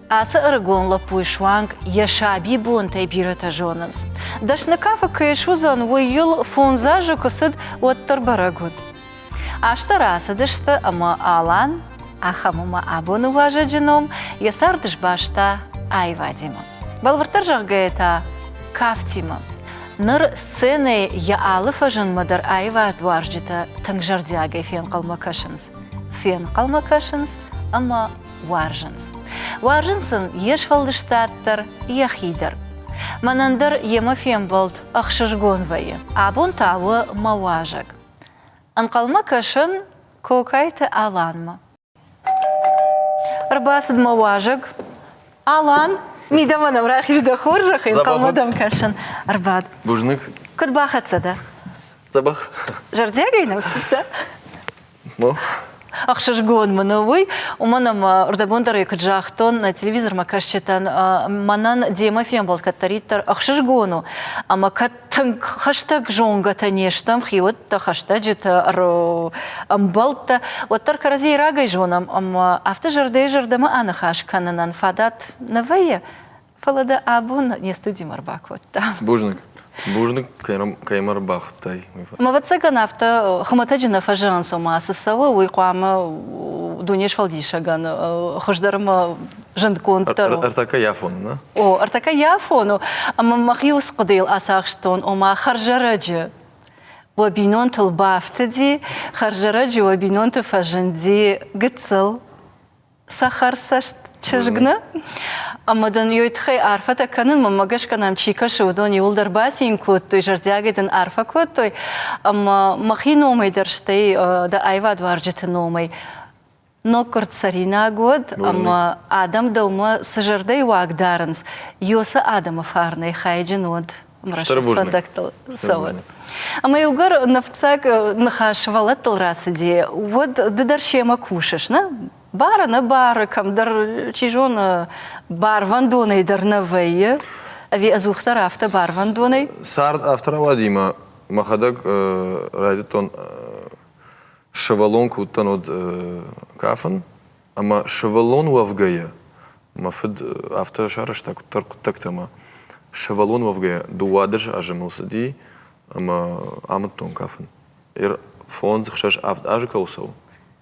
Ацы ӕрыгон лӕппуйы суанг йӕ сабибонтӕй бирӕтӕ зонынц. Дӕсны кафӕг кӕй суыдзӕн, уый йыл фондз азы куы цыд, уӕддӕр бӕрӕг уыд. Азтӕ рацыдысты ӕмӕ Алан, ахӕм у мӕ абоны уазӕджы ном, йӕ цард сбаста аивадимӕ. Бӕлвырддӕр зӕгъгӕйӕ та, кафтимӕ. Ныр сценӕйы йӕ алы фӕзындмӕ дӕр аивадуарзджытӕ тынг зӕрдиагӕй фенхъӕлмӕ кӕсынц. Фенхъӕлмӕ кӕсынц ӕмӕ уарзынц. Уарзынц ын йе сфӕлдыстад дӕр, йӕхи дӕр. Мӕнӕн дӕр йемӕ фембӕлд ӕхсызгон вӕййы. Абон та у мӕ уазӕг. Ӕнхъӕлмӕ кӕсын Кокайты Аланмӕ. Ӕрбацыд мӕ уазӕг. Алан, мидӕмӕ нӕм рахиз дӕ хорзӕхӕй, ӕнхъӕлмӕ дӕм кӕсын. Ӕрбад. Бузныг. Куыд бахӕццӕ дӕ? Дзӕбӕх. Зӕрдиагӕй нӕм цыдтӕ? Ӕхсызгон мын у уый, уымӕн ӕмӕ рдӕбон дӕр ӕй куыд загътон, нӕ телевизормӕ кӕсджытӕн мӕнӕн демӕ фембӕлд кӕддӕриддӕр ӕхсызгон у, ӕмӕ кӕд тынг хӕстӕг зонгӕтӕ не стӕм, хиуӕттӕ, хӕстӕджытӕ, ӕмбӕлттӕ, уӕддӕр кӕрӕдзийы рагӕй зонӕм ӕмӕ афтӕ зӕрдӕйы зӕрдӕмӕ аныхас кӕнынӕн фадат нӕ вӕййы, Фӕлӕ дӕ абон не студимӕ ӕрбакодта. Бузныг. Бузныг, кӕй мӕ ӕрбахуыдтай. Ӕмӕ ӕвӕццӕгӕн, афтӕ хуымӕтӕджы нӕ фӕзӕгъынц, ома цы цӕуы, уый хъуамӕ дунесфӕлдисӕгӕн хуыздӕр ӕмӕ зындгонддӕр у. Ӕртӕккӕ йӕ афон у, нӕ? О, ӕртӕккӕ йӕ афон у. Ӕмӕ мӕхи уыцы хъуыдыйыл ацахстон, ома хӕрзӕрӕджы уӕ бинонтыл бафтыди, хӕрзӕрӕджы уӕ бинонты фӕзынди гыццыл цӕхӕрцӕст чызг нӕ? Ӕмӕ дын йой тыххӕй арфӕтӕ кӕнын, мӕнмӕ гӕсгӕ нӕм чи кӕсы, уыдон иуылдӕр бацин кодтой, зӕрдиагӕй дын арфӕ кодтой. Ӕмӕ мӕхи номӕй дӕр, стӕй дӕ аивадуарзджыты номӕй ноггуырд цӕринаг уӕд, ӕмӕ адӕм дӕумӕ цы зӕрдӕйы уаг дарынц, ёсы адӕмы фарнӕй хайджын уӕд. рӕсугъд фӕндӕгтыл цӕуӕд. Ӕмӕ иугӕр ныфцаг ныхас сывӕллӕттыл рацыди, уӕд ды дӕр семӕ кусыс, нӕ? Бары, нӕ бары, кӕмдӕр, чи зоны, барвӕндонӕй дӕр нӕ вӕййы. Ӕви ӕдзухдӕр афтӕ барвӕндонӕй? Цард афтӕ рауади, мӕ мӕхӕдӕг райдыдтон сывӕллон куы уыдтӕн, уӕд кафын. Ӕмӕ сывӕллон уӕвгӕйӕ, мӕ фыд афтӕ сарӕзта куыддӕр хъуыддӕгтӕ ӕмӕ сывӕллон уӕвгӕйӕ 12 азы мыл цыди ӕмӕ амыдтон кафын. Фондз, хсӕз, авд азы кӕуыл цӕуы,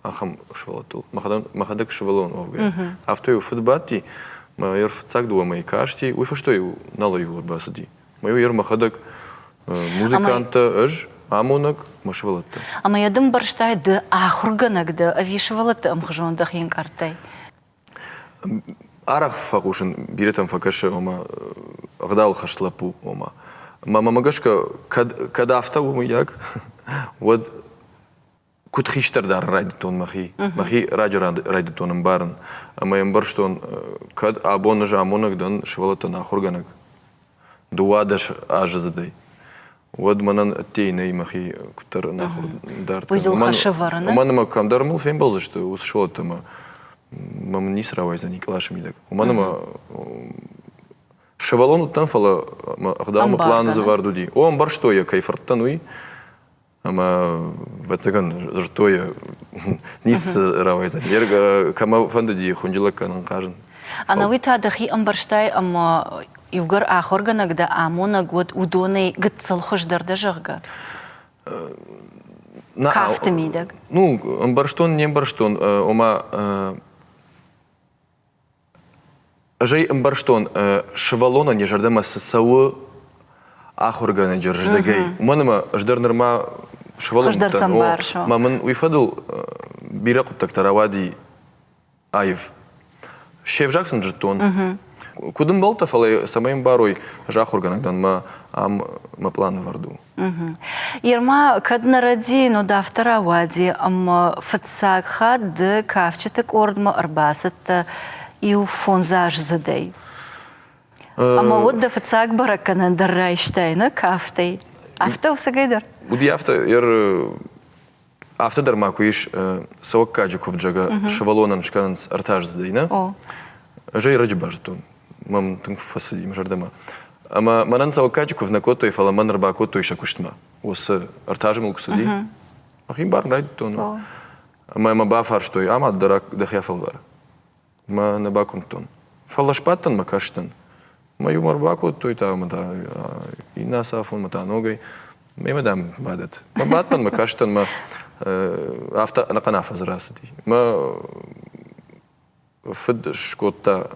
ахӕм сывӕллӕттыл. Мӕхӕдӕг сывӕллон уӕвгӕйӕ. Афтӕ-иу фыд бадти, мӕ йӕ фыццаг дыууӕ мӕйы касти, уый фӕстӕ-иу нал-иу ӕрбацыди. Мӕ-иу йӕ мӕхӕдӕг музыканттӕ, ӕз, амонӕг, мӕ сывӕллӕттӕ. Ӕмӕ йӕ ды мбӕрстай, ды ахуыргӕнӕг дӕ ӕви сывӕллӕтты ӕмхуызон дӕхи ӕнкъардтай? Арӕх фӕхъусын, бирӕтӕм фӕкӕсы, ома ӕгъдауыл хӕст лӕппу, ома. Мӕ мӕмӕ гӕсгӕ, кӕд, кӕд афтӕ у, мыййаг, уӕд куыд хистӕр дӕр райдыдтон мӕхи, мӕхи раджы райдыдтон ӕмбарын. Ӕмӕ ӕмбӕрстон, кӕд абон ӕз амонӕг дӕн, сывӕллӕттӕн ахуыргӕнӕг, 12 аздзыдӕй, уӕд мӕнӕн ӕддейы нӕй мӕхи куыддӕр ӕнахуыр дард. Уый дыл хӕс ӕвӕрыны? Уымӕн ӕмӕ кӕмдӕр мыл фембӕлдзысты уыцы сывӕллӕттӕ ӕмӕ мӕм ницы рауайдзӕни къласы мидӕг. Уымӕн ӕмӕ сывӕллон уыдтӕн, фӕлӕ мӕ ӕгъдау мӕ планы дзы вӕрд уыди. О, ӕмбӕрстой йӕ, кӕй фырт дӕн, уый. Ӕмӕ, ӕвӕццӕгӕн, дзырдтой, ницы рауайдзӕн. Кӕмӕ фӕндыди хуынджылӕг кӕнын, хъазын. Ӕнӕуый та дӕхи ӕмбӕрстай ӕмӕ иугӕр ахуыргӕнӕг дӕ амонӕг уӕд уыдонӕй гыццыл хуыздӕр дӕ, зӕгъгӕ? Кафты мидӕг. Ну, ӕмбӕрстон, не мбӕрстон, ома Ӕз ӕй ӕмбӕрстон, сывӕллонӕн йӕ зӕрдӕмӕ цы цӕуы ахуыргӕнӕджы рздӕгӕй. Уымӕн ӕмӕ ӕз дӕр нырма сывӕллон уыдтӕн. Мӕ мын уый фӕдыл бирӕ хъуыддӕгтӕ рауади аив. Се взаг сын зыдтон. Куыд ӕмбӕлттӕ, фӕлӕ цӕмӕй ӕмбарой, ӕз ахуыргӕнӕг дӕн, мӕ ам мӕ пълан ӕвӕрд у. Ерма, кӕд нӕ рӕдийын, уӕд афтӕ рауади, ӕмӕ фыццаг хатт ды кафджыты къордмӕ ӕрбацыдтӕ иу фондзаздзыдӕй. Ӕмӕ уӕд дӕ фыццаг бӕрӕггӕнӕн дӕр райстай, нӕ кафтӕй. Афтӕ у цӕгӕйдӕр? Уыди афтӕ, Афтӕ дӕр ма куы ис цӕуӕггаджы куывд, зӕгъгӕ, сывӕллонӕн скӕнынц ӕртӕаздзыдӕй, нӕ? Ӕз ӕй раджы базыдтон. Мӕм тынг фӕцыди мӕ зӕрдӕмӕ. Ӕмӕ мӕнӕн цӕуӕггаджы куывд нӕ кодтой, фӕлӕ мӕн ӕрбакодтой сӕ куыстмӕ. Уыцы ӕртӕ азы мыл куы цыди, мӕхи барын райдыдтон. Ӕмӕ мӕ бафарстой, ама дӕхи афӕлвар. Мӕ нӕ бакуымдтон. Фӕлӕ сбадтӕн мӕ кастӕн. Мӕ иумӕ ӕрбакодтой та ӕмӕ та иннӕ ацафонмӕ та ногӕй. Мемӕ, дам, бадӕт. Мӕ бадтӕн, мӕ кастӕн, мӕ афтӕ ӕнӕхъӕн афӕдз рацыди. Мӕ фыд скодта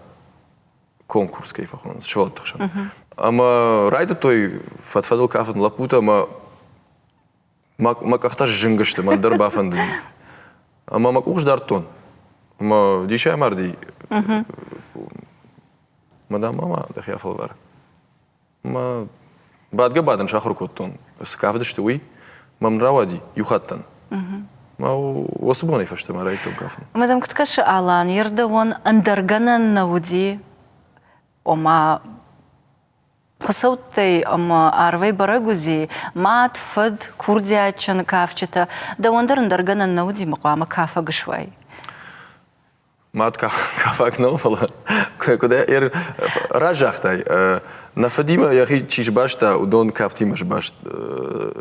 конкурс, кӕй фӕхонынц, сывӕллӕтты хсӕн. Ӕмӕ райдыдтой фӕд-фӕдыл кафын лӕппутӕ ӕмӕ мӕ къӕхтӕ сзынг сты, мӕн дӕр бафӕндыди. Ӕмӕ мӕ къух сдардтон. Ӕмӕ дисӕй амарди. Мадам, мама, дӕхи афӕлвар. Мӕ бадгӕ-бадын сахуыр кодтон, цы кафыдысты, уый. Мӕм рауади иу хаттӕн. Мӕ уыцы бонӕй фӕстӕмӕ райдыдтон кафын. Мадам, куыд кӕсы Алан, йе рдӕуон ӕндӕр гӕнӕн нӕ уыди? Ома, хуыцӕуттӕй ӕмӕ арвӕй бӕрӕг уыди, мад, фыд, курдиатджын кафджытӕ. Дӕуӕн дӕр ӕндӕр гӕнӕн нӕ уыди, мӕ хъуамӕ кафӕг суай. Мад кафаг нӕу, фӕлӕ куыд разагътай, нӕ фыдимӕ йӕхи чи сбаста, уыдон кафтимӕ сбаст,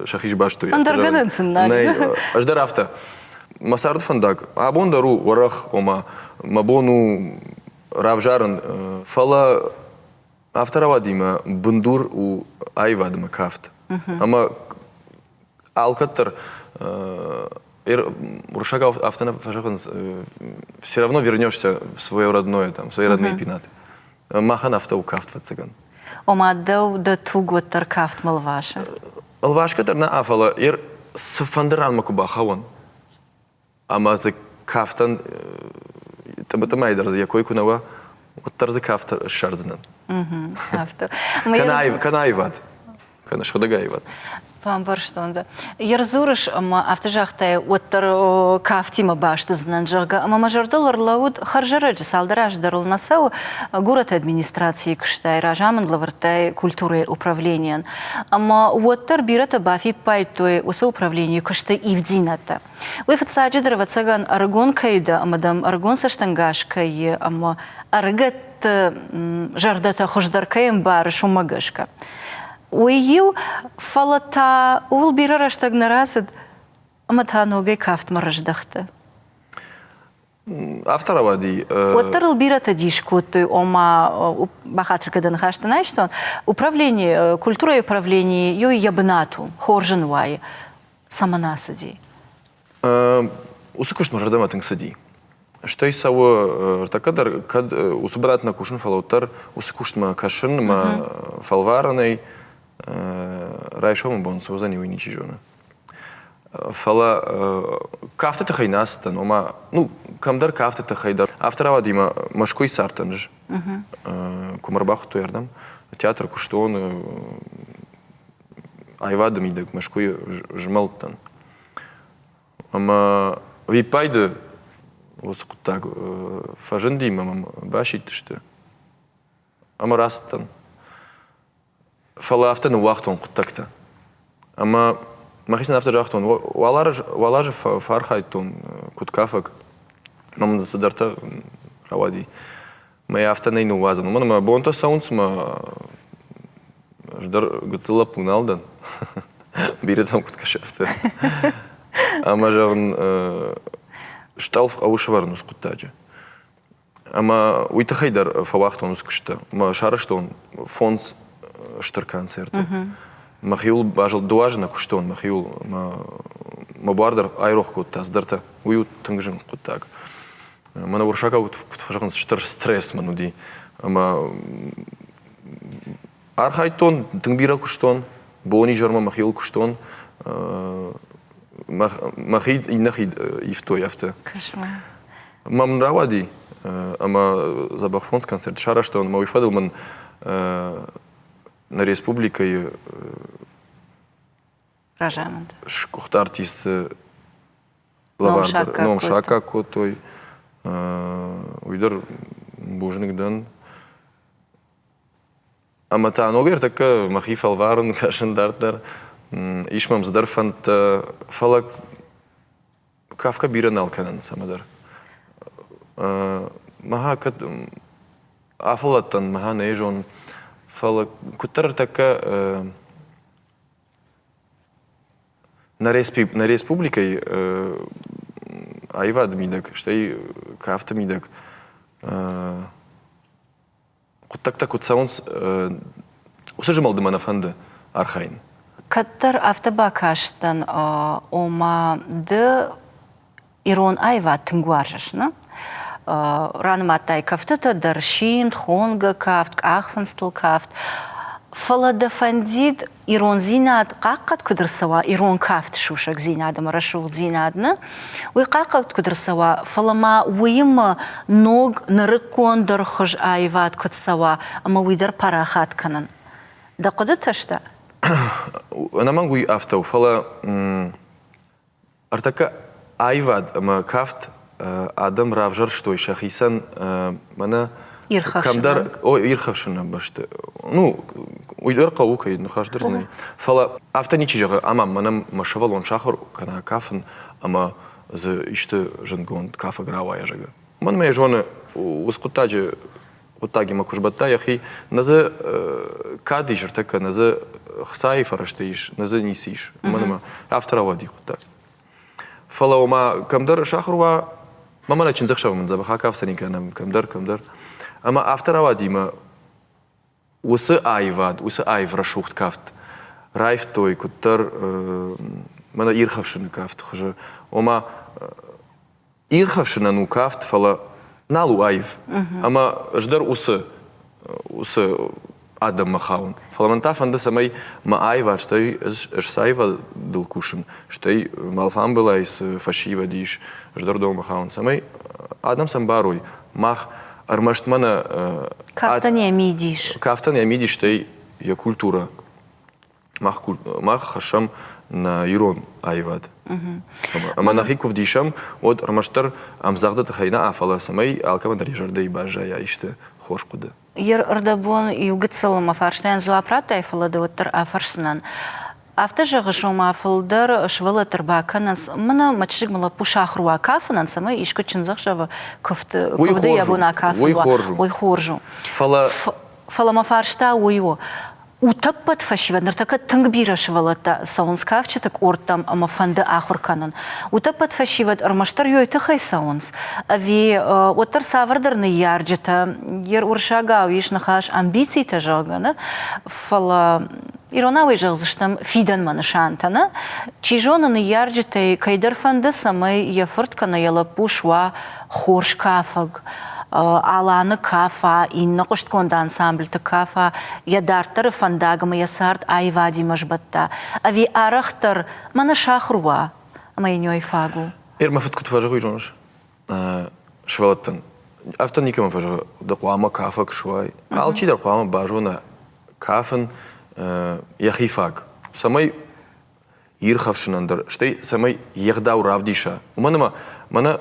сӕхи сбастой. Ӕндӕр гӕнӕн сын нал. Нӕй, ӕз дӕр афтӕ. Мӕ царды фӕндаг абон дӕр у уӕрӕх, ома мӕ бон у равзарын, фӕлӕ афтӕ рауади мӕ бындур у аивадмӕ кафт. Ӕмӕ алкӕддӕр уырыссагау афтӕ нӕ фӕзӕгъынц, все равно вернешься в свое родное, там, в свои родные пенаты. Махӕн афтӕ у кафт фӕццӕгӕн. Ома дӕу дӕ туг уӕддӕр кафтмӕ лвасы? Лвасгӕ дӕр нӕ, фӕлӕ цыфӕнды ранмӕ куы бахауӕн, ӕмӕ дзы кафтӕн тъымы-тъымӕй дӕр дзы йӕ кой куы нӕ уа, уӕддӕр дзы кафт ссардзынӕн. Афтӕ. Кӕнӕ аивад, кӕнӕ сыгъдӕг аивад. Бамбӕрстон дӕ. Ердзурыс ӕмӕ афтӕ загътай, уӕддӕр кафтимӕ баст уыдзынӕн, зӕгъгӕ, ӕмӕ мӕ зӕрдыл ӕрлӕууыд хӕрзӕрӕджы цалдӕр азы дӕр ыл нӕ цӕуы, горӕты администрацийы куыстай, разамынд лӕвӕрдтай культурӕйы управленийӕн. Ӕмӕ уӕддӕр бирӕтӕ бафиппайдтой уыцы управленийы куысты ивддзинӕдтӕ. Уый фыццаджыдӕр, ӕвӕццӕгӕн, ӕрыгон кӕй дӕ ӕмӕ дӕм ӕрыгон цӕстӕнгас кӕй и ӕмӕ ӕрыгӕтты зӕрдӕтӕ хуыздӕр кӕй ӕмбарыс, уымӕ гӕсгӕ. Уый иу, фӕлӕ та ууыл бирӕ рӕстӕг нӕ рацыд, ӕмӕ та ногӕй кафтмӕ рыздӕхтӕ. Афтӕ рауади. Уӕддӕр ыл бирӕтӕ дис кодтой, ома, бахатыр кӕд ныхӕстӕ нӕ айстон, управление, культурӕйы управление иу йӕ бынат у, хорз ын уайы. Цӕмӕн ацыди? Уыцы куыст мӕ зӕрдӕмӕ тынг цыди. Стӕй цӕуы ӕртӕккӕ дӕр, кӕд уыцы бынат нӕ кусын, фӕлӕ уӕддӕр уыцы куыстмӕ кӕсын мӕ фӕлварӕнӕй райсомы бон цы уыдзӕни, уый ничи зоны. Фӕлӕ кафты тыххӕй нӕ ацыдтӕн, ома, ну, кӕмдӕр кафты тыххӕй дӕр. Афтӕ рауади мӕ Мӕскуыйы цардтӕн ӕз. Куы мӕ ӕрбахуыдтой ардӕм, театры куыстон, аивады мидӕг Мӕскуыйы змӕлдтӕн. Ӕмӕ виппайды уыцы хъуыддаг фӕзынди ӕмӕ мӕм басидтысты. Ӕмӕ рацыдтӕн. Фӕлӕ афтӕ ныууагътон хъуыддӕгтӕ. Ӕмӕ мӕхицӕн афтӕ загътон, уал азы фӕархайдтон куыд кафӕг, ӕмӕ мын дзы цыдӕртӕ рауади. Мӕ афтӕ нӕй ныууадзӕн, уымӕн ӕмӕ бонтӕ цӕуынц мӕ ӕз дӕр гыццыл лӕппу нал дӕн. Бирӕтӕм куыд кӕсы, афтӕ. Ӕмӕ, зӕгъын, стъӕлф хъӕуы сӕвӕрын уыцы хъуыддаджы. Ӕмӕ уый тыххӕй дӕр фӕуагътон уыцы куыстытӕ. Мӕ сарӕзтон фондз стыр концерты. Мӕхиуыл базылд, дыууӕ азы нӕ куыстон, мӕхиуыл мӕ, мӕ буар дӕр айрох кодта цыдӕртӕ. Уый у тынг зын хъуыддаг. Мӕнӕ уырыссагау куыд фӕзӕгъынц, стыр стресс мын уыди. Ӕмӕ архайдтон, тынг бирӕ куыстон, бон-изӕрмӕ мӕхиуыл куыстон. Мӕ хид иннӕ хид ивтой афтӕ. Мӕм рауади ӕмӕ дзӕбӕх фондз концерт сарӕзтон ӕмӕ уый фӕдыл мын нӕ республикӕйы разамынд сгуыхт артисты лӕвар ном саккаг кодтой. Уый дӕр бузныг дӕн. Ӕмӕ та ногӕй ӕртӕккӕ мӕхи фӕлварын, кӕсын дарддӕр. Ис мӕм цыдӕр фӕндтӕ, фӕлӕ кафгӕ бирӕ нал кӕнын цӕмӕдӕр. Мӕхӕ кӕд афӕлладтӕн, мӕхӕ нӕ зонын, фӕлӕ куыддӕр ӕртӕккӕ нӕ республикӕйы аивады мидӕг, стӕй кафты мидӕг. Хъуыддӕгтӕ куыд цӕуынц, уыцы змӕлды мӕ нӕ фӕнды архайын. Кӕддӕр афтӕ бакастӕн, ома ды ирон аивад тынг уарзыс, нӕ? Ранымадтай кӕфтытӕ дӕр, симд, хонгӕ кафт, къахфындзтыл кафт. Фӕлӕ дӕ фӕндид ирондзинад хъахъхъӕд куыд ӕрцӕуа, ирон кафты сусӕгдзинад ӕмӕ рӕсугъддзинад, нӕ? Уый хъахъхъӕд куыд ӕрцӕуа, фӕлӕ ма уыимӕ ног, нырыккондӕр хуыз аивад куыд цӕуа ӕмӕ уый дӕр парахат кӕнын. Дӕ хъуыдытӕ сты? Ӕнӕмӕнг уый афтӕ у, фӕлӕ Ӕртӕккӕ аивад ӕмӕ кафт адӕм равзӕрстой сӕхицӕн мӕнӕ кӕмдӕр ирхӕфсыны бӕсты. Ну, уый дӕр хъӕуы, кӕй ныхас дӕр нӕй. Фӕлӕ афтӕ ничи зӕгъы, ӕмӕ мӕнӕ мӕ сывӕллон сахуыр кӕна кафын ӕмӕ дзы исты зындгонд кафӕг рауайа, зӕгъгӕ. Уымӕн ӕмӕ йӕ зоны, уыцы хъуыддаджы хъуыддагимӕ куы сбӕтта йӕхи, нӕ дзы кад ис ӕртӕккӕ, нӕ дзы хцайы фӕрӕзтӕ ис, нӕ дзы ницы ис. Уымӕн ӕмӕ афтӕ рауади хъуыддаг. Фӕлӕ ома кӕмдӕр сахуыр уа, мӕ мӕнӕ чындзӕхсӕвы мын дзӕбӕх акафдзӕни кӕнӕм кӕмдӕр, кӕмдӕр. Ӕмӕ афтӕ рауади мӕ уыцы аивад, уыцы аив рӕсугъд кафт раивтой куыддӕр мӕнӕ ирхӕфсыны кафты хуызы. Ома ирхӕфсынӕн у кафт, фӕлӕ нал у аив. Ӕмӕ ӕз дӕр уыцы уыцы адӕммӕ хауын. Фӕлӕ мӕн та фӕнды, цӕмӕй мӕ аивад, стӕй ӕз цы аивадыл кусын, стӕй мӕ алфамбылай цы фӕсивӕд ис, ӕз дӕр уыдонмӕ хауын, цӕмӕй адӕм сӕ ӕмбарой, мах ӕрмӕст мӕнӕ Кафтӕн йӕ мидис. Кафтӕн йӕ мидис, стӕй йӕ культурӕ. Мах, мах хӕссӕм нӕ ирон аивад. Ӕмӕ нӕхи куы вдисӕм, уӕд ӕрмӕстдӕр ӕмдзӕгъды тыххӕй нӕ, фӕлӕ цӕмӕй алкӕмӕн дӕр йӕ зӕрдӕйы баззайа исты хорз хъуыды. Йе рдӕбон иу гыццыл мӕ фарстайӕн дзуапп радтай, фӕлӕ дӕ уӕддӕр афӕрсдзынӕн. Афтӕ зӕгъыс, ома фылдӕр сывӕллӕтты ӕрбакӕнынц, мӕнӕ мӕ чызг мӕ лӕппу сахуыр уа кафынӕн, цӕмӕй искуы чындзӕхсӕвы куывды йӕ бон акафын уа. Уый хорз у. Фӕлӕ Фӕлӕ мӕ фарста уый у, утӕппӕт фӕсивӕд ныртӕккӕ тынг бирӕ сывӕллӕттӕ цӕуынц кафджыты къордтӕм ӕмӕ фӕнды ахуыр кӕнын. Утӕппӕт фӕсивӕд ӕрмӕстдӕр ёй тыххӕй цӕуынц, ӕви уӕддӕр цавӕрдӕр ныййарджытӕ, йе уырыссагау ис ныхас амбицитӕ, зӕгъгӕ, нӕ, фӕлӕ иронау ӕй зӕгъдзыстӕм фидӕнмӕ нысантӕ, нӕ? Чи зоны, ныййарджытӕй кӕйдӕр фӕнды, цӕмӕй йӕ фырт кӕнӕ йӕ лӕппу суа хорз кафӕг, Аланы кафа, иннӕ хъуыстгонд ансамбльты кафа, йӕ дарддӕры фӕндаг ӕмӕ йӕ цард аивадимӕ сбӕтта, ӕви арӕхдӕр мӕнӕ сахуыр уа, ӕмӕ йын ой фаг у? Ир мӕ фыд куыд фӕзӕгъы, зоныс, сывӕллӕттӕн афтӕ никӕмӕн фӕзӕгъы, ды хъуамӕ кафӕг суай. Алчидӕр хъуамӕ базона кафын йӕхи фаг, цӕмӕй ирхӕфсынӕн дӕр, стӕй цӕмӕй йе гъдау равдиса. Уымӕн ӕмӕ мӕнӕ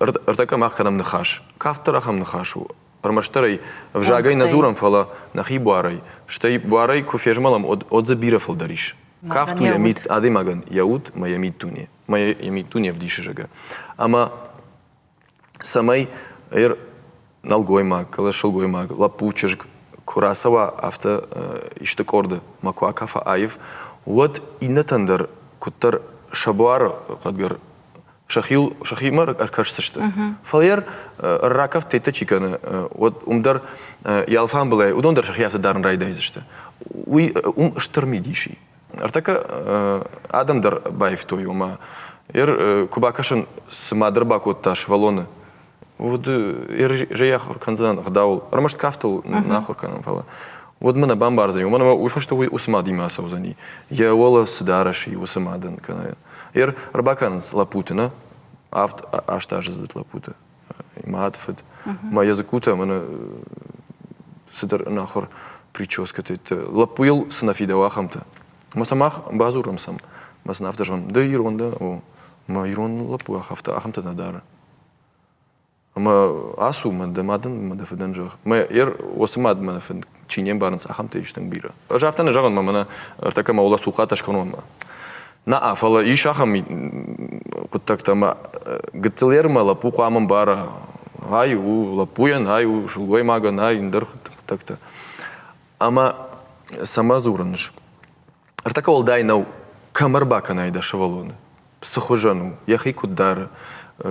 ӕртӕккӕ мах кӕнӕм ныхас. Кафт дӕр ахӕм ныхас у. Ӕрмӕстдӕр ӕй ӕвзагӕй нӕ дзурӕм, фӕлӕ нӕхи буарӕй. Стӕй буарӕй куы фезмӕлӕм, уӕд дзы бирӕ фылдӕр ис. Кафт у йӕ мид, адӕймагӕн йӕ уд ӕмӕ йӕ миддуне. Ӕмӕ йӕ миддуне ӕвдисы, зӕгъгӕ. Ӕмӕ цӕмӕй нӕлгоймаг, кӕнӕ сылгоймаг, лӕппу, чызг куы рацӕуа афтӕ исты къорды мӕ куы акафа аив, уӕд иннӕтӕн дӕр куыддӕр сӕ буары хъӕдгӕр сӕхиуыл сӕхимӕ ӕркӕсдзысты. Фӕлӕ йӕ ракафт чи кӕны, уӕд уым дӕр йӕ алфамбылай уыдон дӕр сӕхи афтӕ дарын райдайдзысты. Уый уым стыр мидис и. Ӕртӕккӕ адӕм дӕр баивтой, ома куы бакӕсын, цы мад ӕрбакодта сывӕллоны, уӕд ӕй ахуыр кӕндзӕн ӕгъдауыл. Ӕрмӕст кафтыл нӕ ахуыр кӕнӕм, фӕлӕ уӕд мӕ нӕ бамбардзӕни, уымӕн ӕмӕ уый фӕстӕ уый уыцы мадимӕ ацӕудзӕни. Йӕ уӕлӕ цы дарӕс и, уыцы мадӕн кӕнӕ. Ӕрбакӕнынц лӕппуты, нӕ? Авд аздзыд лӕппуты. Мад, фыд. Мӕ йӕ дзыккутӕ мӕнӕ цыдӕр ӕнахуыр прическӕтӕ. Лӕппуйыл цы нӕ фидауы, ахӕмтӕ. Мӕ сӕ мах бадзурӕм сӕм. Мӕ сын афтӕ зӕгъӕм, ды ирон дӕ, о, мӕ ирон лӕппу ахӕмтӕ нӕ дары. Ӕмӕ ацу, мӕ дӕ мадӕн мӕ дӕ фыдӕн зӕгъ. Мӕ ер уыцы мад мӕ фыд чи не мбарынц, ахӕмтӕ ис тынг бирӕ. Ӕз афтӕ нӕ зӕгъын, мӕ мӕнӕ ӕртӕккӕ мӕ уӕлӕ цухъатӕ скӕнон мӕ. Нӕ, фӕлӕ ис ахӕм хъуыддӕгтӕ, ӕмӕ гыццыл ермӕ лӕппу хъуамӕ ӕмбара, ай у лӕппуйӕн, ай у сылгоймагӕн, ай ӕндӕр хъуыддӕгтӕ. Ӕмӕ цӕмӕ дзурын Ӕртӕккӕ уӕлдай нӕу, кӕм ӕрбакӕнай дӕ сывӕллоны, цы хуызӕн у, йӕхи куыд дары,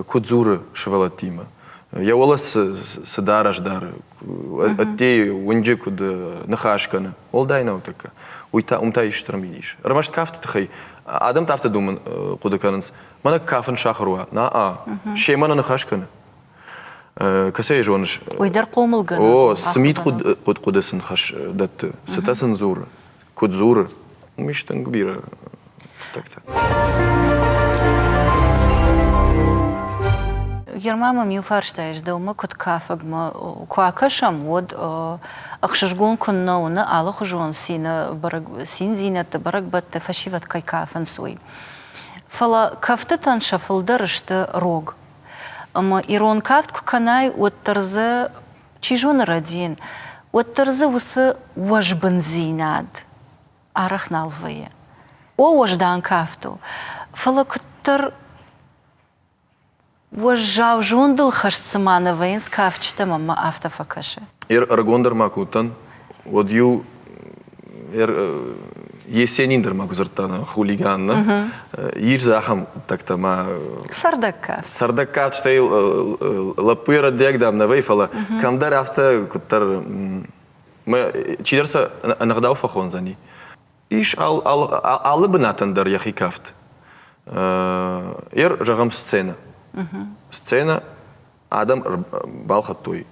куыд дзуры сывӕллӕттимӕ. Йӕ уӕлӕ цы дарӕс дары, ӕддейы уынджы куыд ныхас кӕны, уӕлдай нӕу тӕккӕ. Уый та, уым та ис стыр мидис. Ӕрмӕст кафты тыххӕй адӕм та афтӕ думын хъуыды кӕнынц, мӕнӕ кафын сахуыр уа, на-а, семӕ нӕ ныхас кӕны. Кӕцӕй зоныс? Уый дӕр хъомылгӕнӕг. О, цы мидхъуыды сын хӕс дӕтты, цытӕ сын дзуры, куыд дзуры, уым ис тынг бирӕ хъуыддӕгтӕ. Ерма мӕм иу фарста ис, дӕумӕ куыд кафӕгмӕ куы акӕсӕм, уӕд ӕхсызгон куыннӕ у, нӕ алыхуызон цины бӕрӕг циндзинӕдты, бӕрӕгбӕтты фӕсивӕд кӕй кафынц, уый. Фӕлӕ кӕфтытӕн сӕ фылдӕр сты рог. Ӕмӕ ирон кафт куы кӕнай, уӕддӕр дзы, чи зоны, рӕдийын, уӕддӕр дзы уыцы уӕзбындзинад арӕх нал вӕййы. О, уӕздан кафт у, фӕлӕ куыддӕр уӕззау зондыл хӕст цыма нӕ вӕййынц кафджытӕ, мӕнмӕ афтӕ фӕкӕсы. Ӕрыгондӕр ма куы уыдтӕн, уӕд-иу Есенин дӕр ма куы дзырдта нӕ хулиган, нӕ? Ис дзы ахӕм хъуыддӕгтӕ ма. Цӕрдӕгкафт. Цӕрдӕгкафт, стӕй лӕппуйы рӕддиаг дам нӕ вӕййы, фӕлӕ кӕмдӕр афтӕ куыддӕр чидӕр сӕ ӕнӕгъдау фӕхондзӕни. Ис алы бынатӕн дӕр йӕхи кафт. Ер, зӕгъӕм, сценӕ. Сценӕ адӕм балхӕдтой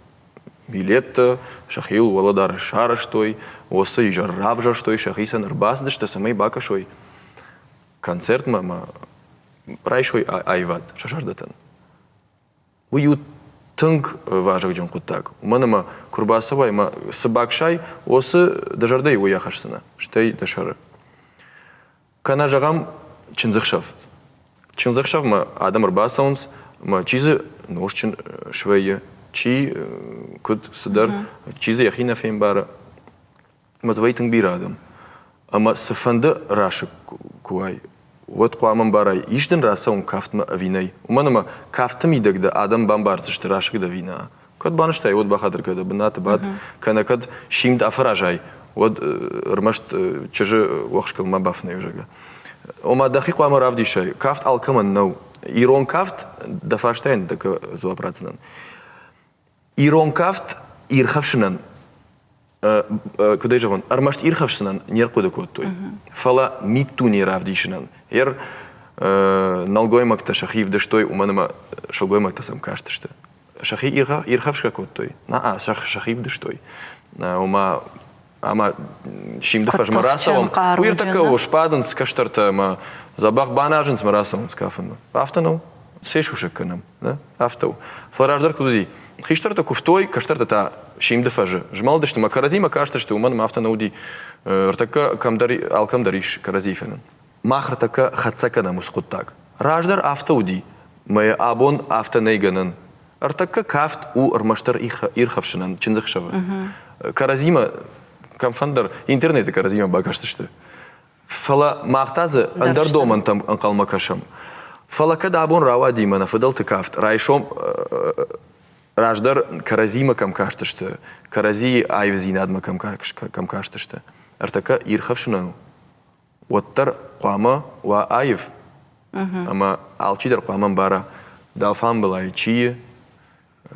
билеттӕ, сӕхиуыл уӕлӕдарӕс сарӕзтой, уыцы изӕр равзӕрстой, сӕхицӕн ӕрбацыдысты, цӕмӕй бакӕсой концертмӕ ӕмӕ райсой аивад сӕ зӕрдӕтӕн. Уый у тынг вазыгджын хъуыддаг, уымӕн ӕмӕ куы рбацӕуай ӕмӕ цы баксай, уыцы дӕ зӕрдӕйы уый ахӕсдзынӕ, стӕй дӕ сӕры. Кӕнӕ, зӕгъӕм, чындзӕхсӕв. Чындзӕхсӕвмӕ адӕм ӕрбацӕуынц, ӕмӕ чи дзы нозтджын свӕййы, чи куыд цыдӕр, чи дзы йӕхи нӕ фембары. Ӕмӕ дзы вӕййы тынг бирӕ адӕм. Ӕмӕ цыфӕнды расыг куы уай, уӕд хъуамӕ ӕмбарай, ис дын рацӕуын кафтмӕ ӕви нӕй. Уымӕн ӕмӕ кафты мидӕг дӕ адӕм бамбардзысты, расыг дӕ ӕви нӕ. Кӕд банызтай, уӕд бахатыр кӕн, дӕ бынаты бад, кӕнӕ кӕд симд афӕразай, уӕд ӕрмӕст чызджы уӕхскыл ма бафынӕй у, зӕгъгӕ. Ома дӕхи хъуамӕ равдисай, кафт алкӕмӕн нӕу. Ирон кафт, дӕ фарстайӕн дӕ дзуапп ратдзынӕн. Ирон кафт ирхӕфсынӕн куыд ӕй зӕгъон, ӕрмӕст ирхӕфсынӕн не рхъуыды кодтой, фӕлӕ миддуне равдисынӕн. Ер нӕлгоймӕгтӕ сӕхи ӕвдыстой, уымӕн ӕмӕ сылгоймӕгтӕ сӕм кастысты. Сӕхи ирхӕфсгӕ кодтой, на сӕхи ӕвдыстой. Ома ӕмӕ симды фӕзмӕ рацӕуӕм, уый ӕртӕккӕ у, сбадынц кӕстӕртӕ ӕмӕ дзӕбӕх баназынц ӕмӕ рацӕуынц кафынмӕ. Афтӕ нӕу? Се сусӕг кӕнӕм. Нӕ? Афтӕ у. Фӕлӕ раздӕр куыд уыди? Хистӕртӕ куывтой, кӕстӕртӕ та симды фӕзы змӕлдысты ӕмӕ кӕрӕдзимӕ кастысты, уымӕн ӕмӕ афтӕ нӕ уыди. Ӕртӕккӕ кӕмдӕр, алкӕмдӕр ис кӕрӕдзийы фенын. Мах ӕртӕккӕ хӕццӕ кӕнӕм уыцы хъуыддаг. Раздӕр афтӕ уыди, мӕ абон афтӕ нӕй гӕнӕн. Ӕртӕккӕ кафт у ӕрмӕстдӕр ирхӕфсынӕн чындзӕхсӕвы. Кӕрӕдзимӕ кӕмфӕндӕр интернеты кӕрӕдзимӕ бакӕсдзысты. Фӕлӕ мах та дзы ӕндӕр домӕнтӕм ӕнхъӕлмӕ кӕсӕм. Фӕлӕ кӕд абон рауади мӕнӕ фыдӕлты кафт, райсом раздӕр кӕрӕдзимӕ кӕм кастысты, кӕрӕдзийы аивдзинадмӕ кӕм кастысты, ӕртӕккӕ ирхӕфсынӕн уӕддӕр хъуамӕ уа аив, ӕмӕ алчидӕр хъуамӕ ӕмбара, дӕ алфамбылай чи и,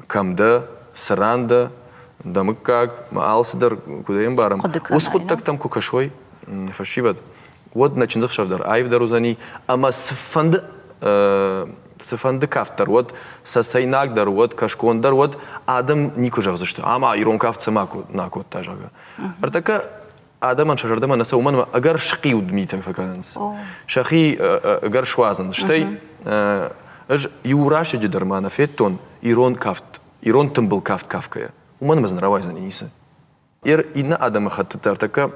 кӕм дӕ, цы ран дӕ, дӕ мыггаг, мӕ алцыдӕр куыд ӕмбарӕм, уыцы хъуыддӕгтӕм куы кӕсой фӕсивӕд, уӕд нӕ чындзӕхсӕв дӕр аивдӕр уыдзӕни ӕмӕ цыфӕнды цыфӕнды кафт дӕр уӕд, цӕцӕйнаг дӕр уӕд, кӕсгон дӕр уӕд, адӕм никуы зӕгъдзысты, ама ирон кафт цӕмӕ нӕ кодта, зӕгъгӕ. Ӕртӕккӕ адӕмӕн сӕ зӕрдӕмӕ нӕ цӕуы, уымӕн ӕмӕ ӕгӕр схъиуд митӕ фӕкӕнынц. Сӕхи ӕгӕр суадзынц. Стӕй ӕз иу рӕстӕджы дӕр ма нӕ федтон ирон кафт, ирон тымбыл кафт кафгӕйӕ. Уымӕн ӕмӕ дзы нӕ рауайдзӕни ницы. Иннӕ адӕмыхӕттытӕ ӕртӕккӕ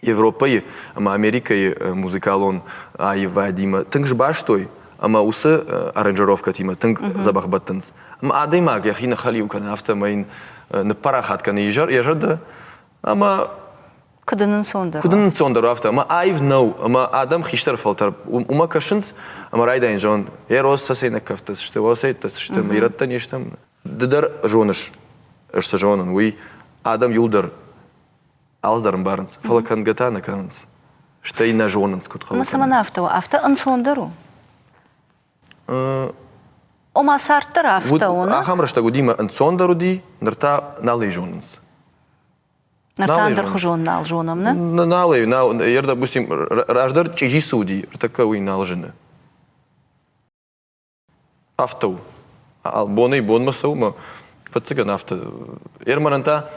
Европӕйы ӕмӕ Америкӕйы музыкалон аивадимӕ тынг сбастой ӕмӕ уыцы аранжировкӕтимӕ тынг дзӕбӕх бӕттынц. Ӕмӕ адӕймаг йӕхи ныххӕлиу кӕны, афтӕ ӕмӕ йын ныппарахат кӕны йӕ зӕрдӕ ӕмӕ Куыд ын ӕнцондӕр Куыд ын ӕнцондӕр афтӕ ӕмӕ аив нӕу ӕмӕ адӕм хистӕр фӕлтӕр уымӕ кӕсынц ӕмӕ райдайын зӕгъын Эрос цӕцӕйнаг кӕфтӕ сты, уӕсӕйттӕ сты, ӕмӕ ирӕттӕ не стӕм. Ды дӕр зоныс, ӕз цы зонын, уый адӕм иуылдӕр алцыдӕр ӕмбарынц, фӕлӕ кӕнгӕ та нӕ кӕнынц. Стӕй нӕ зонынц, куыд хъӕуы. Ӕмӕ цӕмӕн афтӕ у? Афтӕ ӕнцондӕр у? Ома цард дӕр афтӕ у. Ахӕм рӕстӕг уыди мӕ ӕнцондӕр уыди, ныр та нал ӕй зонынц. Ныр та ӕндӕрхуызон нал зонӕм, нӕ? Нал ӕй, нал. Ер, допустим, раздӕр чъизи цы уыди, ӕртӕккӕ уый нал зыны. Афтӕ у. Бонӕй-бонмӕ цӕуы мӕ ӕвӕццӕгӕн афтӕ. Ерманӕн та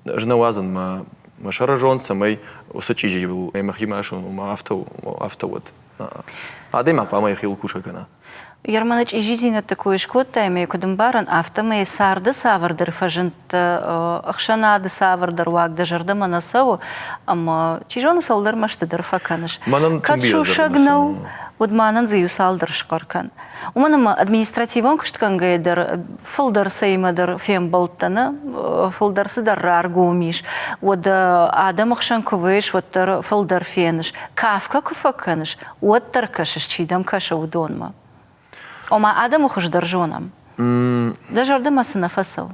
ӕз нӕ уадзын мӕ мӕ сӕрызонд, цӕмӕй уыцы чъизийыл мӕхимӕ айсон, ома афтӕ афтӕ уӕд. Адӕймаг хъуамӕ йӕхиуыл кусӕг кӕна. Ерманы чъизидзинӕдты кой скодтай ӕмӕ куыд ӕмбарын, афтӕмӕй царды цавӕрдӕр фӕзындтӕ, ӕхсӕнады цавӕрдӕр уаг дӕ зӕрдӕмӕ нӕ цӕуы, ӕмӕ чи зоны цӕуылдӕр мӕсты дӕр фӕкӕныс. Мӕнӕн Кӕд сусӕг нӕу, уӕд ма нын дзы иу цалдӕр схъӕр кӕн. Уымӕн ӕмӕ административон куыстгӕнгӕйӕ дӕр фылдӕр цӕимӕдӕр фембӕлдтӕ, нӕ фылдӕр цыдӕр раргом ис, уӕд адӕмы хсӕн куы вӕййыс, уӕддӕр фылдӕр феныс. Кафгӕ куы фӕкӕныс, уӕддӕр кӕсыс, чи дӕм кӕсы, уыдонмӕ. Ома адӕмы хуыздӕр зонӕм. Дӕ зӕрдӕмӕ цы нӕ фӕцӕуы?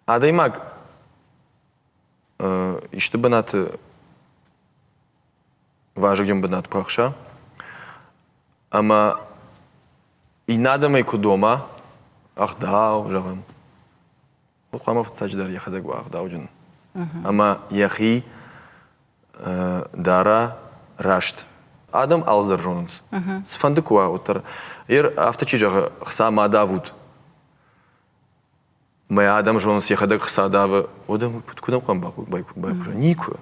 Адӕймаг исты бынаты вазыгджын бынат куы ахса ӕмӕ иннӕ адӕмӕй куы дома ӕгъдау, зӕгъӕм, уӕд хъуамӕ фыццаджыдӕр йӕхӕдӕг уа ӕгъдауджын ӕмӕ йӕхи дара раст. Адӕм алцыдӕр зонынц. Цыфӕнды куы уа, уӕддӕр. Ер афтӕ чи зӕгъы, хца ма давут, Мӕ адӕм зонынц, йӕхӕдӕг хца давы, уӕд ӕм куыд хъуамӕ байхъуса? Никуы.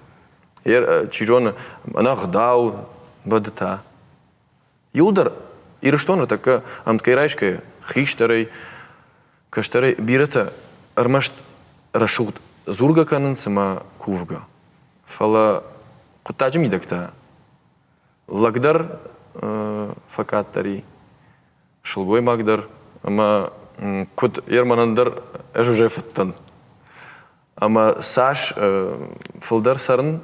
Чи зоны, ӕнӕгъдау бӕдтӕ. Иуылдӕр Ирыстоны тӕккӕ ӕмткӕй райсгӕйӕ, хистӕрӕй, кӕстӕрӕй бирӕтӕ ӕрмӕст рӕсугъд дзургӕ кӕнынц ӕмӕ кувгӕ. Фӕлӕ хъуыддаджы мидӕг та лӕг дӕр фӕкъаддӕр и, сылгоймаг дӕр ӕмӕ куыд Ерманӕн дӕр ӕз уже фыдтӕн. Ӕмӕ цас фылдӕр цӕрын,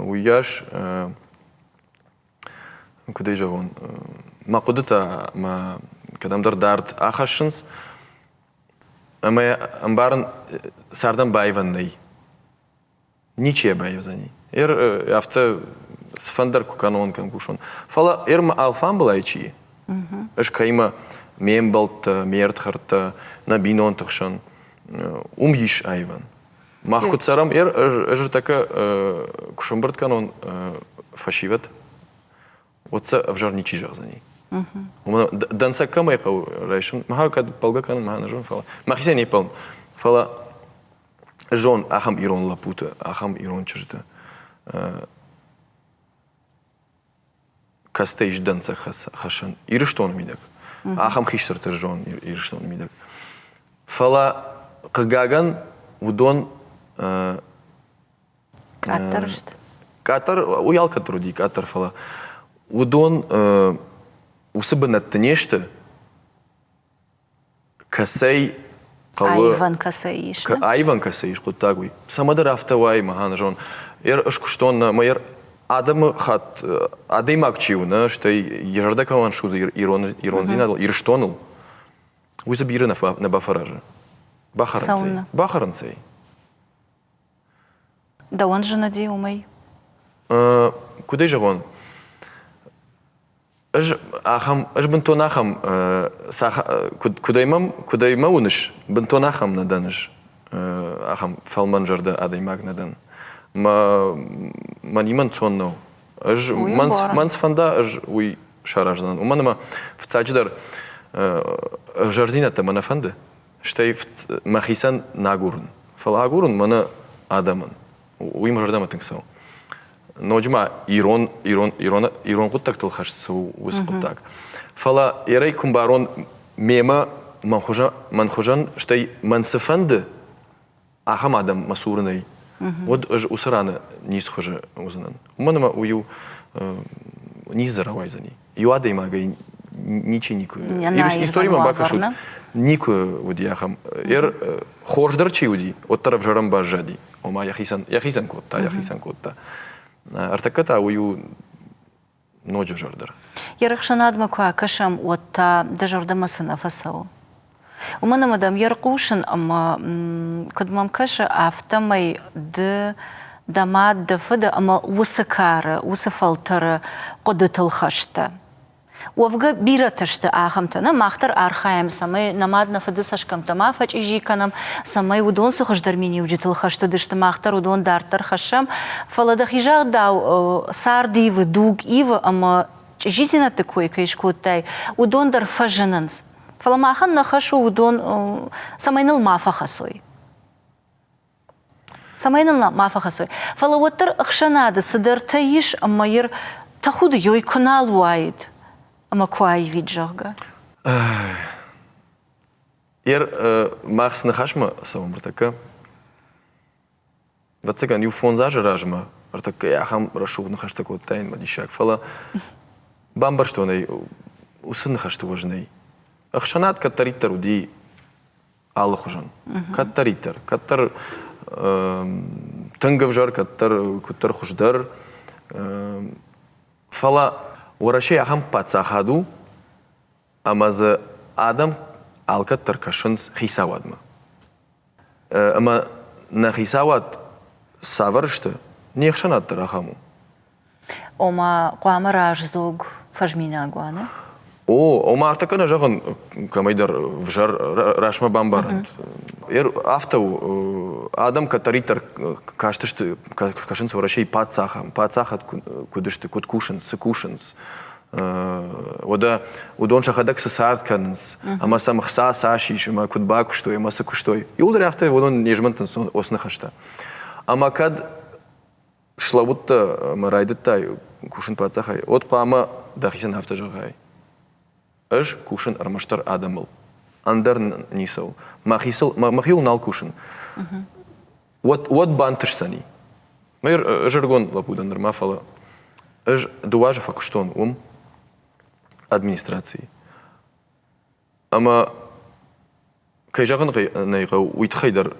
уыйас, куыд ӕй зӕгъон, мӕ хъуыдытӕ мӕ кӕдӕмдӕр дард ахӕссынц. Ӕмӕ ӕмбарын, цардӕн баивӕн нӕй. Ничи йӕ баивдзӕни. Ер афтӕ цыфӕндӕр куы кӕнон, кӕм кусон. Фӕлӕ ер мӕ алфамбылай чи и, ӕз кӕимӕ ме мбӕлттӕ, ме рдхӕрдтӕ, нӕ бинонты хсӕн, уым ис аивӕн. Мах куы цӕрӕм, ер ӕз ӕртӕккӕ куы сӕмбырд кӕнон фӕсивӕд, уӕд сӕ ӕвзӕр ничи зӕгъдзӕни. Уымӕн дӕнцӕг кӕмӕй хъӕуы райсын, мӕ кӕд ппӕлгӕ кӕнын, мӕ нӕ зонын, фӕлӕ мӕхицӕй не ппӕлын, фӕлӕ зон ахӕм ирон лӕппуты, ахӕм ирон чызджыты кӕцытӕ ис дӕнцӕг хӕссӕн Ирыстоны мидӕг. Ахӕм хистӕртӕ зон Ирыстоны мидӕг. Фӕлӕ, хъыгагӕн, уыдон Къаддӕр сты. Къаддӕр, уый алкӕддӕр уыди къаддӕр, фӕлӕ уыдон уыцы бынӕтты не сты, кӕцӕй хъӕуы Аивӕн кӕцӕй ис. Аивӕн кӕцӕй ис хъуыддаг уый. Цӕмӕдӕр афтӕ уайы, мӕ зон. Ер скуыстон нӕ, мӕ ер адӕмы хатт адӕймаг чи у, нӕ, стӕй йӕ зӕрдӕ кӕмӕн судзы ирон ирондзинадыл, Ирыстоныл, уый дзы бирӕ нӕ бафӕразы. Бахӕрынц ӕй. Бахӕрынц ӕй. Дӕуӕн зын уыди уымӕй? Куыд ӕй зӕгъон, ӕз ахӕм, ӕз бынтон ахӕм, куыдӕй мӕм, куыдӕй мӕ уыныс, бынтон ахӕм нӕ дӕн ӕз, ахӕм фӕлмӕнзӕрдӕ адӕймаг нӕ дӕн. Мӕ, мӕнимӕ нцон нӕу. Ӕз, мӕн, мӕн цы фӕнда, ӕз уый сараздзынӕн. Уымӕн ӕмӕ, фыццаджыдӕр, ӕвзӕрдзинӕдтӕ мӕ нӕ фӕнды, стӕй мӕхицӕн нӕ агурын, фӕлӕ агурын мӕнӕ адӕмӕн. Уый мӕ зӕрдӕмӕ тынг цӕуы. Ноджы ма ирон, ирон, ирон, ирон хъуыддӕгтыл хӕст цӕуы уыцы хъуыддаг. Фӕлӕ ерӕй куы мбарон мемӕ мӕн хуызӕн, мӕн хуызӕн, стӕй мӕн цы фӕнды, ахӕм адӕм мӕ цуры нӕй, уӕд ӕз уыцы раны ницы хуызы уыдзынӕн. Уымӕн ӕмӕ уый у низ дзы рауайдзӕни. Иу адӕймагӕй ничи никуы. Историмӕ бакӕсут, никуы уыди ахӕм. Ер хорздӕр чи уыди, уӕддӕр ӕвзӕрӕн баззади. Ома йӕхицӕн, йӕхицӕн кодта, йӕхицӕн кодта. Ӕртӕккӕ та уый у ноджы ӕвзӕрдӕр. Йе рӕхсӕнадмӕ куы акӕсӕм, уӕд та дӕ зӕрдӕмӕ цы нӕ фӕцӕуы? Уымӕн ӕмӕ дӕм йе рхъусын ӕмӕ, куыд мӕм кӕсы, афтӕмӕй ды дӕ мад, дӕ фыды ӕмӕ уыцы кары, уыцы фӕлтӕры хъуыдытыл хӕст дӕ. Уӕвгӕ бирӕтӕ сты ахӕмтӕ, нӕ мах дӕр архайӕм, цӕмӕй нӕ мад нӕ фыды цӕсгӕмттӕ ма фӕчъизи кӕнӕм, цӕмӕй уыдон цы хуыздӕр миниуджытыл хӕст уыдысты, мах дӕр уыдон дарддӕр хӕссӕм. Фӕлӕ дӕхи загъдау, цард ивы, дуг ивы ӕмӕ чъизидзинӕдты кой кӕй скодтай, уыдон дӕр фӕзынынц. Фӕлӕ махӕн нӕ хӕс у уыдон, цӕмӕй ныл ма фӕхӕцой. Цӕмӕй нын ма фӕхӕцой. Фӕлӕ уӕддӕр ӕхсӕнады цыдӕртӕ ис ӕмӕ йыр тӕхуды ёй куы нал уаид ӕмӕ куы аивид, зӕгъгӕ. Ер мах цы ныхасмӕ цӕуӕм ӕртӕккӕ? Ӕвӕццӕгӕн, иу-фондз азы размӕ ӕртӕккӕ ахӕм рӕсугъд ныхӕстӕ кодтаин мӕ диссаг, фӕлӕ бамбӕрстон ӕй, уыцы ныхӕсты уӕз нӕй. Ӕхсӕнад кӕддӕриддӕр уыди алыхуызӕн. Кӕддӕриддӕр. Кӕддӕр тынг ӕвзӕр, кӕддӕр куыддӕр хуыздӕр. Фӕлӕ Уӕрӕсе ахӕм паддзахад у, ӕмӕ дзы адӕм алкӕддӕр кӕсынц хицауадмӕ. Ӕмӕ нӕ хицауад цавӕр сты, не хсӕнад дӕр ахӕм у. Ома хъуамӕ раздзог фӕзминаг уа, нӕ? О, ома афтӕ кӕнӕ зӕгъын, кӕмӕйдӕр взӕр рӕстмӕ бамбарӕнт. Афтӕ у, адӕм кӕддӕриддӕр кастысты, кӕсынц Уӕрӕсейы паддзахӕн, паддзахад куыд сты, куыд кусынц, цы кусынц. Уӕдӕ уыдон сӕхӕдӕг цы цард кӕнынц, ӕмӕ сӕм ӕхца цас ис, ӕмӕ куыд бакуыстой, ӕмӕ цы куыстой. Иуылдӕр афтӕ уыдон не змӕнтынц уыцы ныхӕстӕ. Ӕмӕ кӕд слӕууыдтӕ ӕмӕ райдыдтай кусын паддзахӕй, уӕд хъуамӕ дӕхицӕн афтӕ зӕгъай: ӕз кусын ӕрмӕстдӕр адӕмыл, ӕндӕр ницӕуыл. Мӕхицыл, мӕхиуыл нал кусын. Уӕд, уӕд бантысдзӕни. Ӕз ӕрыгон лӕппу дӕн нырма, фӕлӕ ӕз дыууӕ азы фӕкуыстон уым администрацийы. Ӕмӕ кӕй зӕгъын нӕй хъӕуы, уый тыххӕй дӕр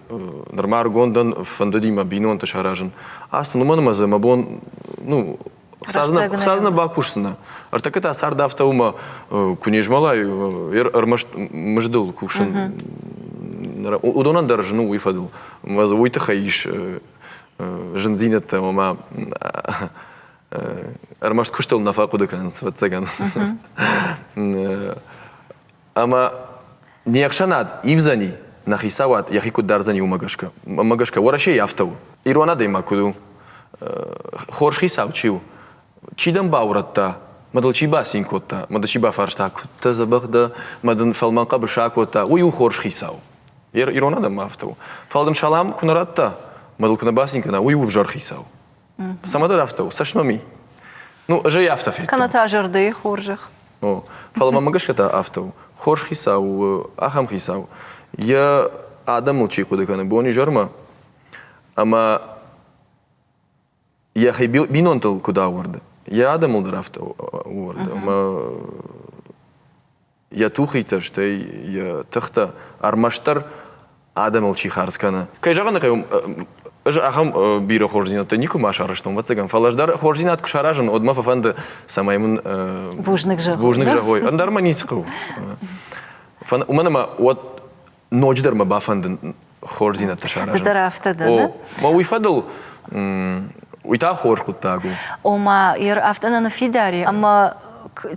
нырма ӕрыгон дӕн, фӕндыди мӕ бинонты саразын. Ацы уымӕн ӕмӕ дзы мӕ бон, ну, хца нӕ бакусдзынӕ. Ӕртӕккӕ та цард афтӕ у, мӕ куы не змӕлай, ӕрмӕст мыздыл кусын. Уыдонӕн дӕр зын у уый фӕдыл. Мӕ дзы уый тыххӕй ис зындзинӕдтӕ, ома ӕрмӕст куыстыл нӕ фӕхъуыды кӕнынц, ӕвӕццӕгӕн. Ӕмӕ не хсӕнад ивдзӕни, нӕ хицауад йӕхи куыд дардзӕни, уымӕ гӕсгӕ. Уымӕ гӕсгӕ Уӕрӕсейы афтӕ у. Ирон адӕймаг куыд у? Хорз хицау чи у? Чи дӕм баурӕдта, мӕ дыл чи бацин кодта, мӕ дӕ чи бафарста, куыд дӕ дзӕбӕх дӕ, мӕ дын фӕлмӕн хъӕбыс акодта, уый у хорз хицау. Ирон адӕммӕ афтӕ у. Фӕлӕ дын салам куы нӕ радта, мӕ дыл куы нӕ бацин кӕна, уый у ӕвзӕр хицау. Цӕмӕдӕр афтӕ у, цӕстмӕ ми. Ну, ӕз ӕй афтӕ федтон. Кӕнӕ та зӕрдӕйы хорзӕх. О, фӕлӕ мӕм гӕсгӕ та афтӕ у. Хорз хицау у ахӕм хицау, йӕ адӕмыл чи хъуыды кӕны бон-изӕрмӕ, ӕмӕ йӕхи бинонтыл куыд ауӕрды, йӕ адӕмыл дӕр афтӕ ууӕрды. Ӕмӕ йӕ тухитӕ, стӕй йӕ тыхтӕ ӕрмӕстдӕр адӕмыл чи хардз кӕны. Кӕй зӕгъын ӕй хъӕуы, ӕз ахӕм бирӕ хорздзинӕдтӕ никуы ма сарӕзтон, ӕвӕццӕгӕн, фӕлӕ ӕз дӕр хорздзинад куы саразын, уӕд мӕ фӕфӕнды, цӕмӕй мын бузныг зӕгъой. Бузныг зӕгъой. Ӕндӕр мӕ ницы хъӕуы. Уымӕн ӕмӕ уӕд ноджыдӕр мӕ бафӕнды хорздзинӕдтӕ саразын. Ды дӕр афтӕ дӕ, нӕ? О, уый фӕдыл уый та хорз хъуыддаг у. Ома, ер афтӕ нӕ ныффидар и, ӕмӕ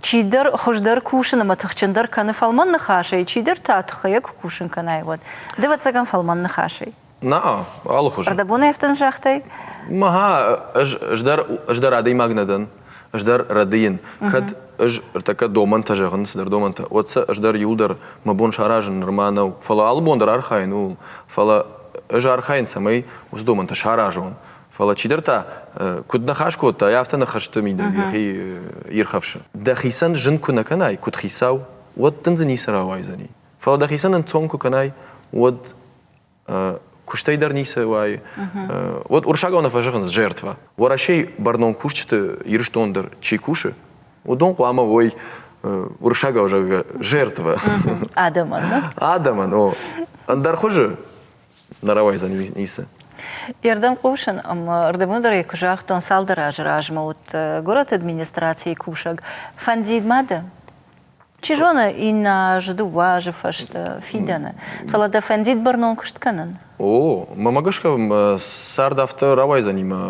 чидӕр хуыздӕр кусын ӕмӕ тыхджындӕр кӕны фӕлмӕн ныхасӕй, чидӕр та тыххӕй куы кусын кӕнай, уӕд. Ды, ӕвӕццӕгӕн, фӕлмӕн ныхасӕй. Нӕ, алыхуызы. Ӕрдӕбонӕй афтӕ нӕ загътай? Мӕ, ӕз дӕр, ӕз дӕр адӕймаг нӕ дӕн. Ӕз дӕр рӕдыйын. Кӕд ӕз ӕртӕккӕ домӕнтӕ зӕгъын, цыдӕр домӕнтӕ, уӕд сӕ ӕз дӕр иуылдӕр мӕ бон саразын нырма нӕу. Фӕлӕ алы бон дӕр архайын ууыл. Фӕлӕ ӕз архайын, цӕмӕй уыцы домӕнтӕ саразон. Фӕлӕ чидӕр та куыд ныхас кодта, афтӕ ныхӕсты мидӕг йӕхи ирхӕфсы. Дӕхицӕн зын куы нӕ кӕнай, куыд хицау, уӕд дын дзы ницы рауайдзӕни. Фӕлӕ дӕхицӕн ӕнцон куы кӕнай, уӕд куыстӕй дӕр ницы уайы. Уӕд уырыссагау нӕ фӕзӕгъынц жертва. Уӕрӕсейы бӕрнон кусджыты Ирыстон дӕр чи кусы, уыдон хъуамӕ уой уырыссагау зӕгъгӕ жертва. Адӕмӕн, Адӕмӕн, о. Ӕндӕр хуызы нӕ рауайдзӕн ницы. Ердӕм хъусын ӕмӕ ӕрдӕбон дӕр ӕй куы загътон, цалдӕр азы размӕ уыд горӕты администрацийы кусӕг. Фӕндид ма дӕ? Чи зоны, иннӕ аз, дыууӕ азы фӕстӕ, фидӕны. Фӕлӕ дӕ фӕндид бӕрнон куыст кӕнын? О, мӕмӕ гӕсгӕ мӕ цард афтӕ рауайдзӕни мӕ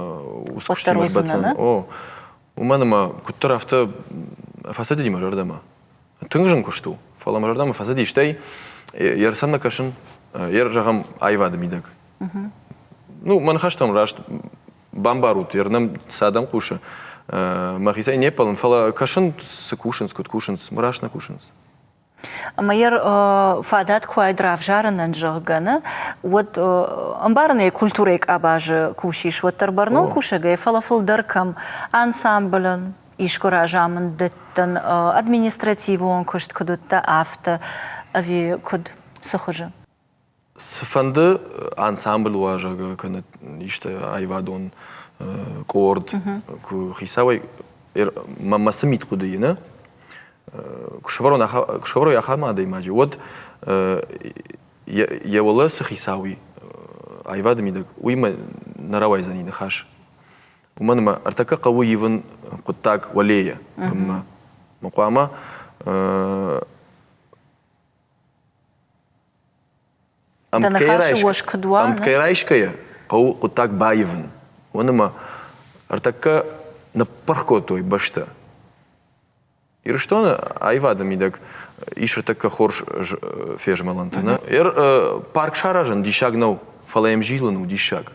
уыцы куыстимӕ сбӕтдзӕн. О, уымӕн ӕмӕ куыддӕр афтӕ. фӕцыди мӕ зӕрдӕмӕ. Тынг зын куыст у, фӕлӕ мӕ зӕрдӕмӕ фӕцыди, стӕй йе рцӕмӕ кӕсын, йе зӕгъӕм, аивады мидӕг. Ну, мӕ ныхӕстӕм раст бамбарут, йе рнӕм цы адӕм хъусы, мӕхицӕй не ппӕлын, фӕлӕ кӕсын, цы кусынц, куыд кусынц, раст нӕ кусынц. Ӕмӕ йӕ фадат куы уаид равзарынӕн, зӕгъгӕ, нӕ, уӕд ӕмбарын ӕй, культурӕйы къабазы кусис, уӕддӕр бӕрнон кусӕгӕй, фӕлӕ фылдӕр кӕм ансамблӕн, искуы разамынд дӕттӕн, административон куыст куыд уыдтӕ, афтӕ, ӕви куыд, цы хуызы? Цыфӕнды ансамбль уа, зӕгъгӕ, кӕнӕ исты аивадон къорд, куы хицауӕй мӕ цы мидхъуыдыйы нӕ, куы сӕвӕрой ахӕм адӕймаджы, уӕд йӕ уӕлӕ цы хицау и аивады мидӕг, уый мӕ нӕ рауайдзӕни ныхас. Уымӕн ӕмӕ ӕртӕккӕ хъӕуы ивын хъуыддаг уӕлейӕ бынмӕ. Мӕ хъуамӕ Ӕмткӕй райсгӕйӕ хъӕуы хъуыддаг баивын. Уымӕн ӕмӕ ӕртӕккӕ ныппырх кодтой бӕстӕ. Ирыстоны аивады мидӕг ис ӕртӕккӕ хорз фезмӕлӕнтӕ. Парк саразын диссаг нӕу, фӕлӕ йӕм зилын у диссаг.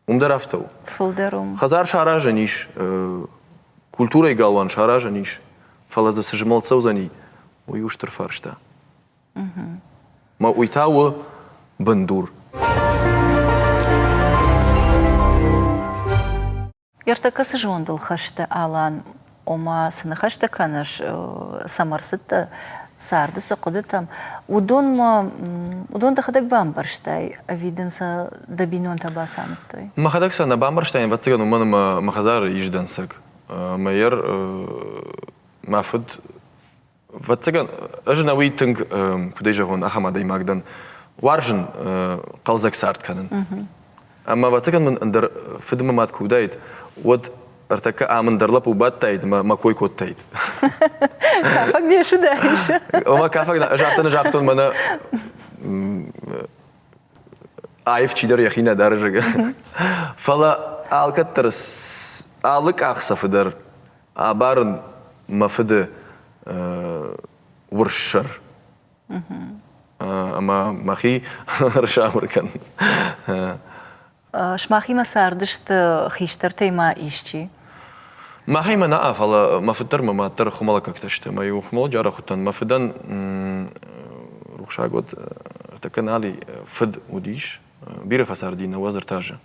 Уым дӕр афтӕ у. Фылдӕр уым. Хӕдзар саразӕн ис, культурӕйы галуан саразӕн ис, фӕлӕ дзы цы змӕлд цӕудзӕни, уый у стыр фарста. Мӕ уый та у бындур. Ӕртӕккӕ цы зондыл хӕсты, Алан, ома цы ныхӕстӕ кӕныс, цӕмӕ ӕрцыдтӕ царды цы хъуыдытӕм, уыдонмӕ уыдон дӕхӕдӕг бамбӕрстай ӕви дын сӕ дӕ бинонтӕ бацамыдтой? Мӕхӕдӕг сӕ нӕ бамбӕрстаин, ӕвӕццӕгӕн, уымӕн ӕмӕ мӕ хӕдзары ис дӕнцӕг. Мӕ мӕ фыд Ӕвӕццӕгӕн, ӕз ӕнӕуи тынг, куыдӕй зӕгъон, ахӕм адӕймаг дӕн. Уарзын хъӕлдзӕг цард кӕнын. Ӕмӕ ӕвӕццӕгӕн мын ӕндӕр фыд ӕмӕ мад куы уыдаид, уӕд ӕртӕккӕ ам ӕндӕр лӕппу бадтаид ӕмӕ мӕ кой кодтаид. Кафӕг не суыдаис? Ома кафӕг ӕз афтӕ нӕ загътон, мӕнӕ аив чидӕр йӕхи нӕ дары, зӕгъгӕ. Фӕлӕ алкӕддӕр алы къахдзӕфы дӕр абарын мӕ фыды урссӕр ӕмӕ мӕхи ӕрсабыр кӕнын. Сымахимӕ цардысты хистӕртӕй ма исчи? Махимӕ нӕ, фӕлӕ мӕ фыд дӕр мӕ мад дӕр хуымӕлӕггӕгтӕ сты. Мӕ-иу хуымӕлӕджы арӕх уыдтӕн. Мӕ фыдӕн рухсаг уӕд ӕртӕккӕ нал и, фыд уыдис. Бирӕ фӕцарди 93 азы.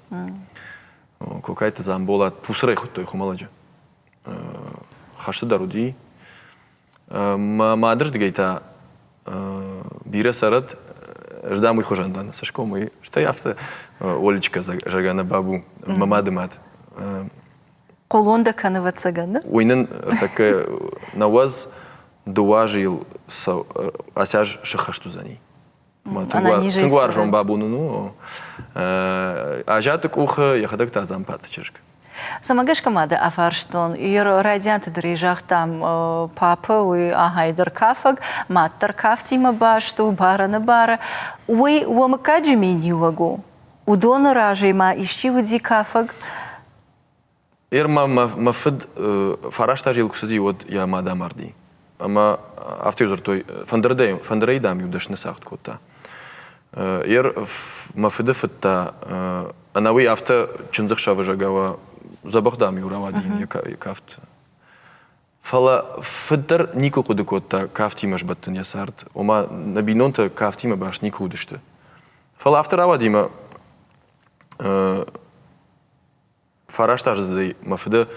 Кокайты Дзамболат Пусырӕй хуыдтой хуымӕлӕджы. Хӕсты дӕр уыди. Мӕ мадырдыгӕй та бирӕ цӕрӕд, ӕз дам уый хуызӕн дӕн, цӕсгом уый. Стӕй афтӕ Олечкӕ, зӕгъгӕ, нӕ бабу, мӕ мады мад. Хъулон дӕ кӕны, ӕвӕццӕгӕн? Уый нын ӕртӕккӕ 92 азы йыл ацы аз сыххӕст уыдзӕни. Тынг уарзон бабу нын у. Азӕты къухы йӕхӕдӕг та Дзампаты чызг. Цӕмӕ гӕсгӕ ма дӕ афарстон? Райдианты дӕр ӕй загътам, папӕ уый ахӕй дӕр кафӕг, мад дӕр кафтимӕ баст у, барӕны бары. Уый уӕ мыггаджы миниуӕг у? Уыдоны разӕй ма исчи уыди кафӕг? Ер ма мӕ фыд фараст азы йыл куы цыди, уӕд йӕ мад амарди. Ӕмӕ афтӕ дзырдтой, фӕндырӕй, дам-иу дӕсны цагъд кодта. Ер мӕ фыды фыд та ӕнӕуи афтӕ чындзыхсӕвы зӕгъгӕ, дзӕбӕх, дам-иу рауади йӕ кафт. Фӕлӕ фыд дӕр никуы хъуыды кодта кафтимӕ сбӕттын йӕ цард. Ома нӕ бинонтӕ кафтимӕ баст никуы уыдысты. Фӕлӕ афтӕ рауади мӕ Фарастаздзыдӕй мӕ фыды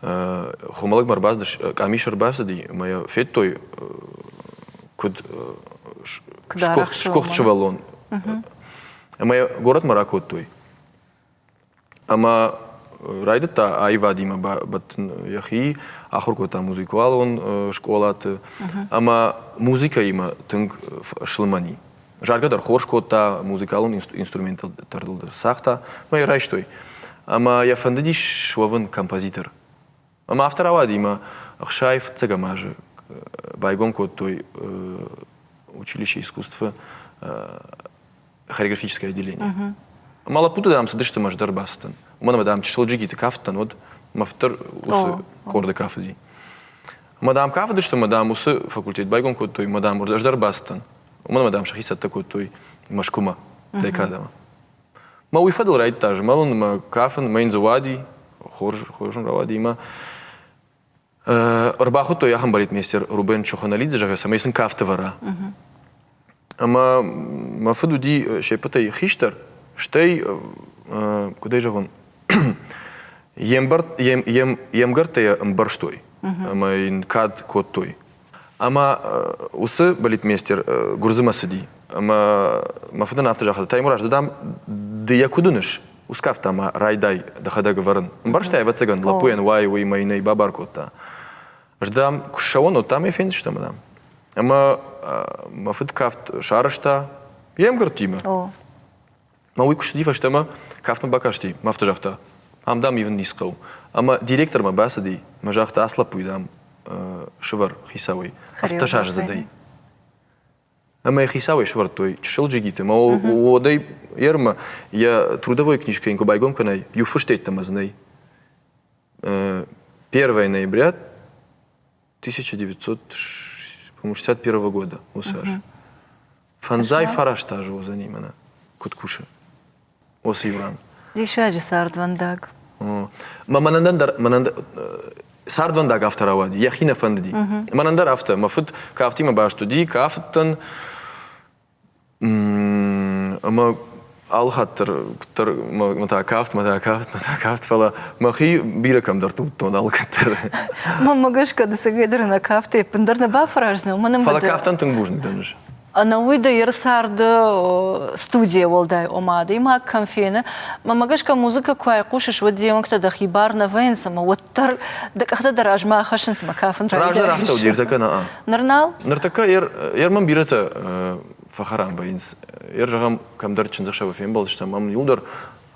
хуымӕлӕгмӕ ӕрбацыдыс, къамис ӕрбацыди ӕмӕ йӕ федтой, куыд сгуыхт сывӕллон. Ӕмӕ йӕ горӕтмӕ ракодтой. Ӕмӕ райдыдта аивадимӕ бӕттын йӕхи, ахуыр кодта музыкалон скъолаты ӕмӕ музыкӕимӕ тынг слымӕн и. Заргӕ дӕр хорз кодта, музыкалон инструменттыл дӕр цагъта, ӕмӕ йӕ райстой. Ӕмӕ йӕ фӕндыдис суӕвын композитор. Ӕмӕ афтӕ рауади, ӕмӕ 65-ӕм азы байгом кодтой училище искусствы хореографическое отделение. Ӕмӕ лӕппутӕ, дам, цыдысты ӕмӕ ӕз дӕр бацыдтӕн. Уымӕн ӕмӕ, дам, чысыл джигиты кафтдӕн, уӕд мӕ фыд дӕр уыцы къорды кафыди. Ӕмӕ, дам, кафыдысты ӕмӕ, дам, уыцы факультет байгом кодтой, ӕмӕ, дам, ӕз дӕр бацыдтӕн. Уымӕн ӕмӕ, дам, сӕхи цӕттӕ кодтой Мӕскуымӕ, декадӕмӕ. Мӕ уый фӕдыл райдыдта змӕлын мӕ кафын, мӕ йын дзы уади, хорз, хорз ын рауади мӕ ӕрбахуыдтой ахӕм балетмейстер Рубен Чоханалидзе, зӕгъгӕ, цӕмӕй сын кафт ӕвӕра. Ӕмӕ мӕ фыд уыди се ппӕтӕй хистӕр, стӕй, куыд ӕй зӕгъон, йе мгӕрттӕ йӕ ӕмбӕрстой ӕмӕ йын кад кодтой. Ӕмӕ уыцы балетмейстер Гуырдзымӕ цыди. Ӕмӕ мӕ фыдӕн афтӕ загъта, Таймураз, ды, дам, ды йӕ куыд уыныс, уыцы кафт ма райдай дӕхӕдӕг ӕвӕрын. Ӕмбӕрстай, ӕвӕццӕгӕн, лӕппуйӕн уайы, уый мӕ йын ӕй бабар кодта. Ӕз, дам, куы ссӕуон, уӕд, дам, ӕй фендзыстӕм, дам. Ӕмӕ мӕ фыд кафт сарӕзта йе мгӕрттимӕ. Мӕ уый куы ссыди фӕстӕмӕ, кафтмӕ бакасти, мӕ афтӕ загъта, ам, дам, ивын ницы хъӕуы. Ӕмӕ директормӕ бацыди, мӕ загъта, ацы лӕппуйы, дам, сывӕр хицауӕй, ӕвддӕсаздзыдӕй. Ӕмӕ йӕ хицауӕй сӕвӕрдтой чысыл джигиты. Мӕ уодӕй ермӕ йӕ трудовой книжкӕ йын куы байгом кӕнай, иу фыст йеддӕмӕ дзы нӕй. 1 ноября 1961 года уыцы аз. Фӕндзай фараст азы уыдзӕни мӕнӕ, куыд кусы. Уыцы иу ран. Диссаджы цардвӕндаг. Мӕ мӕнӕн дӕр мӕнӕн цардвӕндаг афтӕ рауади, йӕхи нӕ фӕндыди. Мӕнӕн дӕр афтӕ. Мӕ фыд кафтимӕ баст уыди, кафыдтӕн. Ӕмӕ алы хатт дӕр куыддӕр мӕ та кафт, мӕ та кафт, мӕ та кафт, фӕлӕ мӕхи бирӕ кӕмдӕрты уыдтон алкӕддӕр. Мӕнмӕ гӕсгӕ ды цӕгӕйдӕр нӕ кафтӕй ӕппындӕр нӕ бафӕраздзынӕ, уымӕн ӕмӕ Фӕлӕ кафтӕн тынг бузныг дӕн ӕз. Ӕнӕуый дӕ йе рцарды студийӕ уӕлдай, ома адӕймаг кӕм фены, мӕнмӕ гӕсгӕ музыкӕ куы айхъусыс, уӕд де уӕнгтӕ дӕхи бар нӕ вӕййынц ӕмӕ уӕддӕр дӕ къӕхтӕ дӕ размӕ ахӕссынц ӕмӕ кафын райдайыс. Раздӕр афтӕ уыди, ӕртӕккӕ нӕ. Ныр нал? Ныртӕккӕ ер мӕм бирӕтӕ фӕхӕрам вӕййынц. Ер, зӕгъӕм, кӕмдӕр чындзӕхсӕвы фембӕлдыстӕм, ам иуылдӕр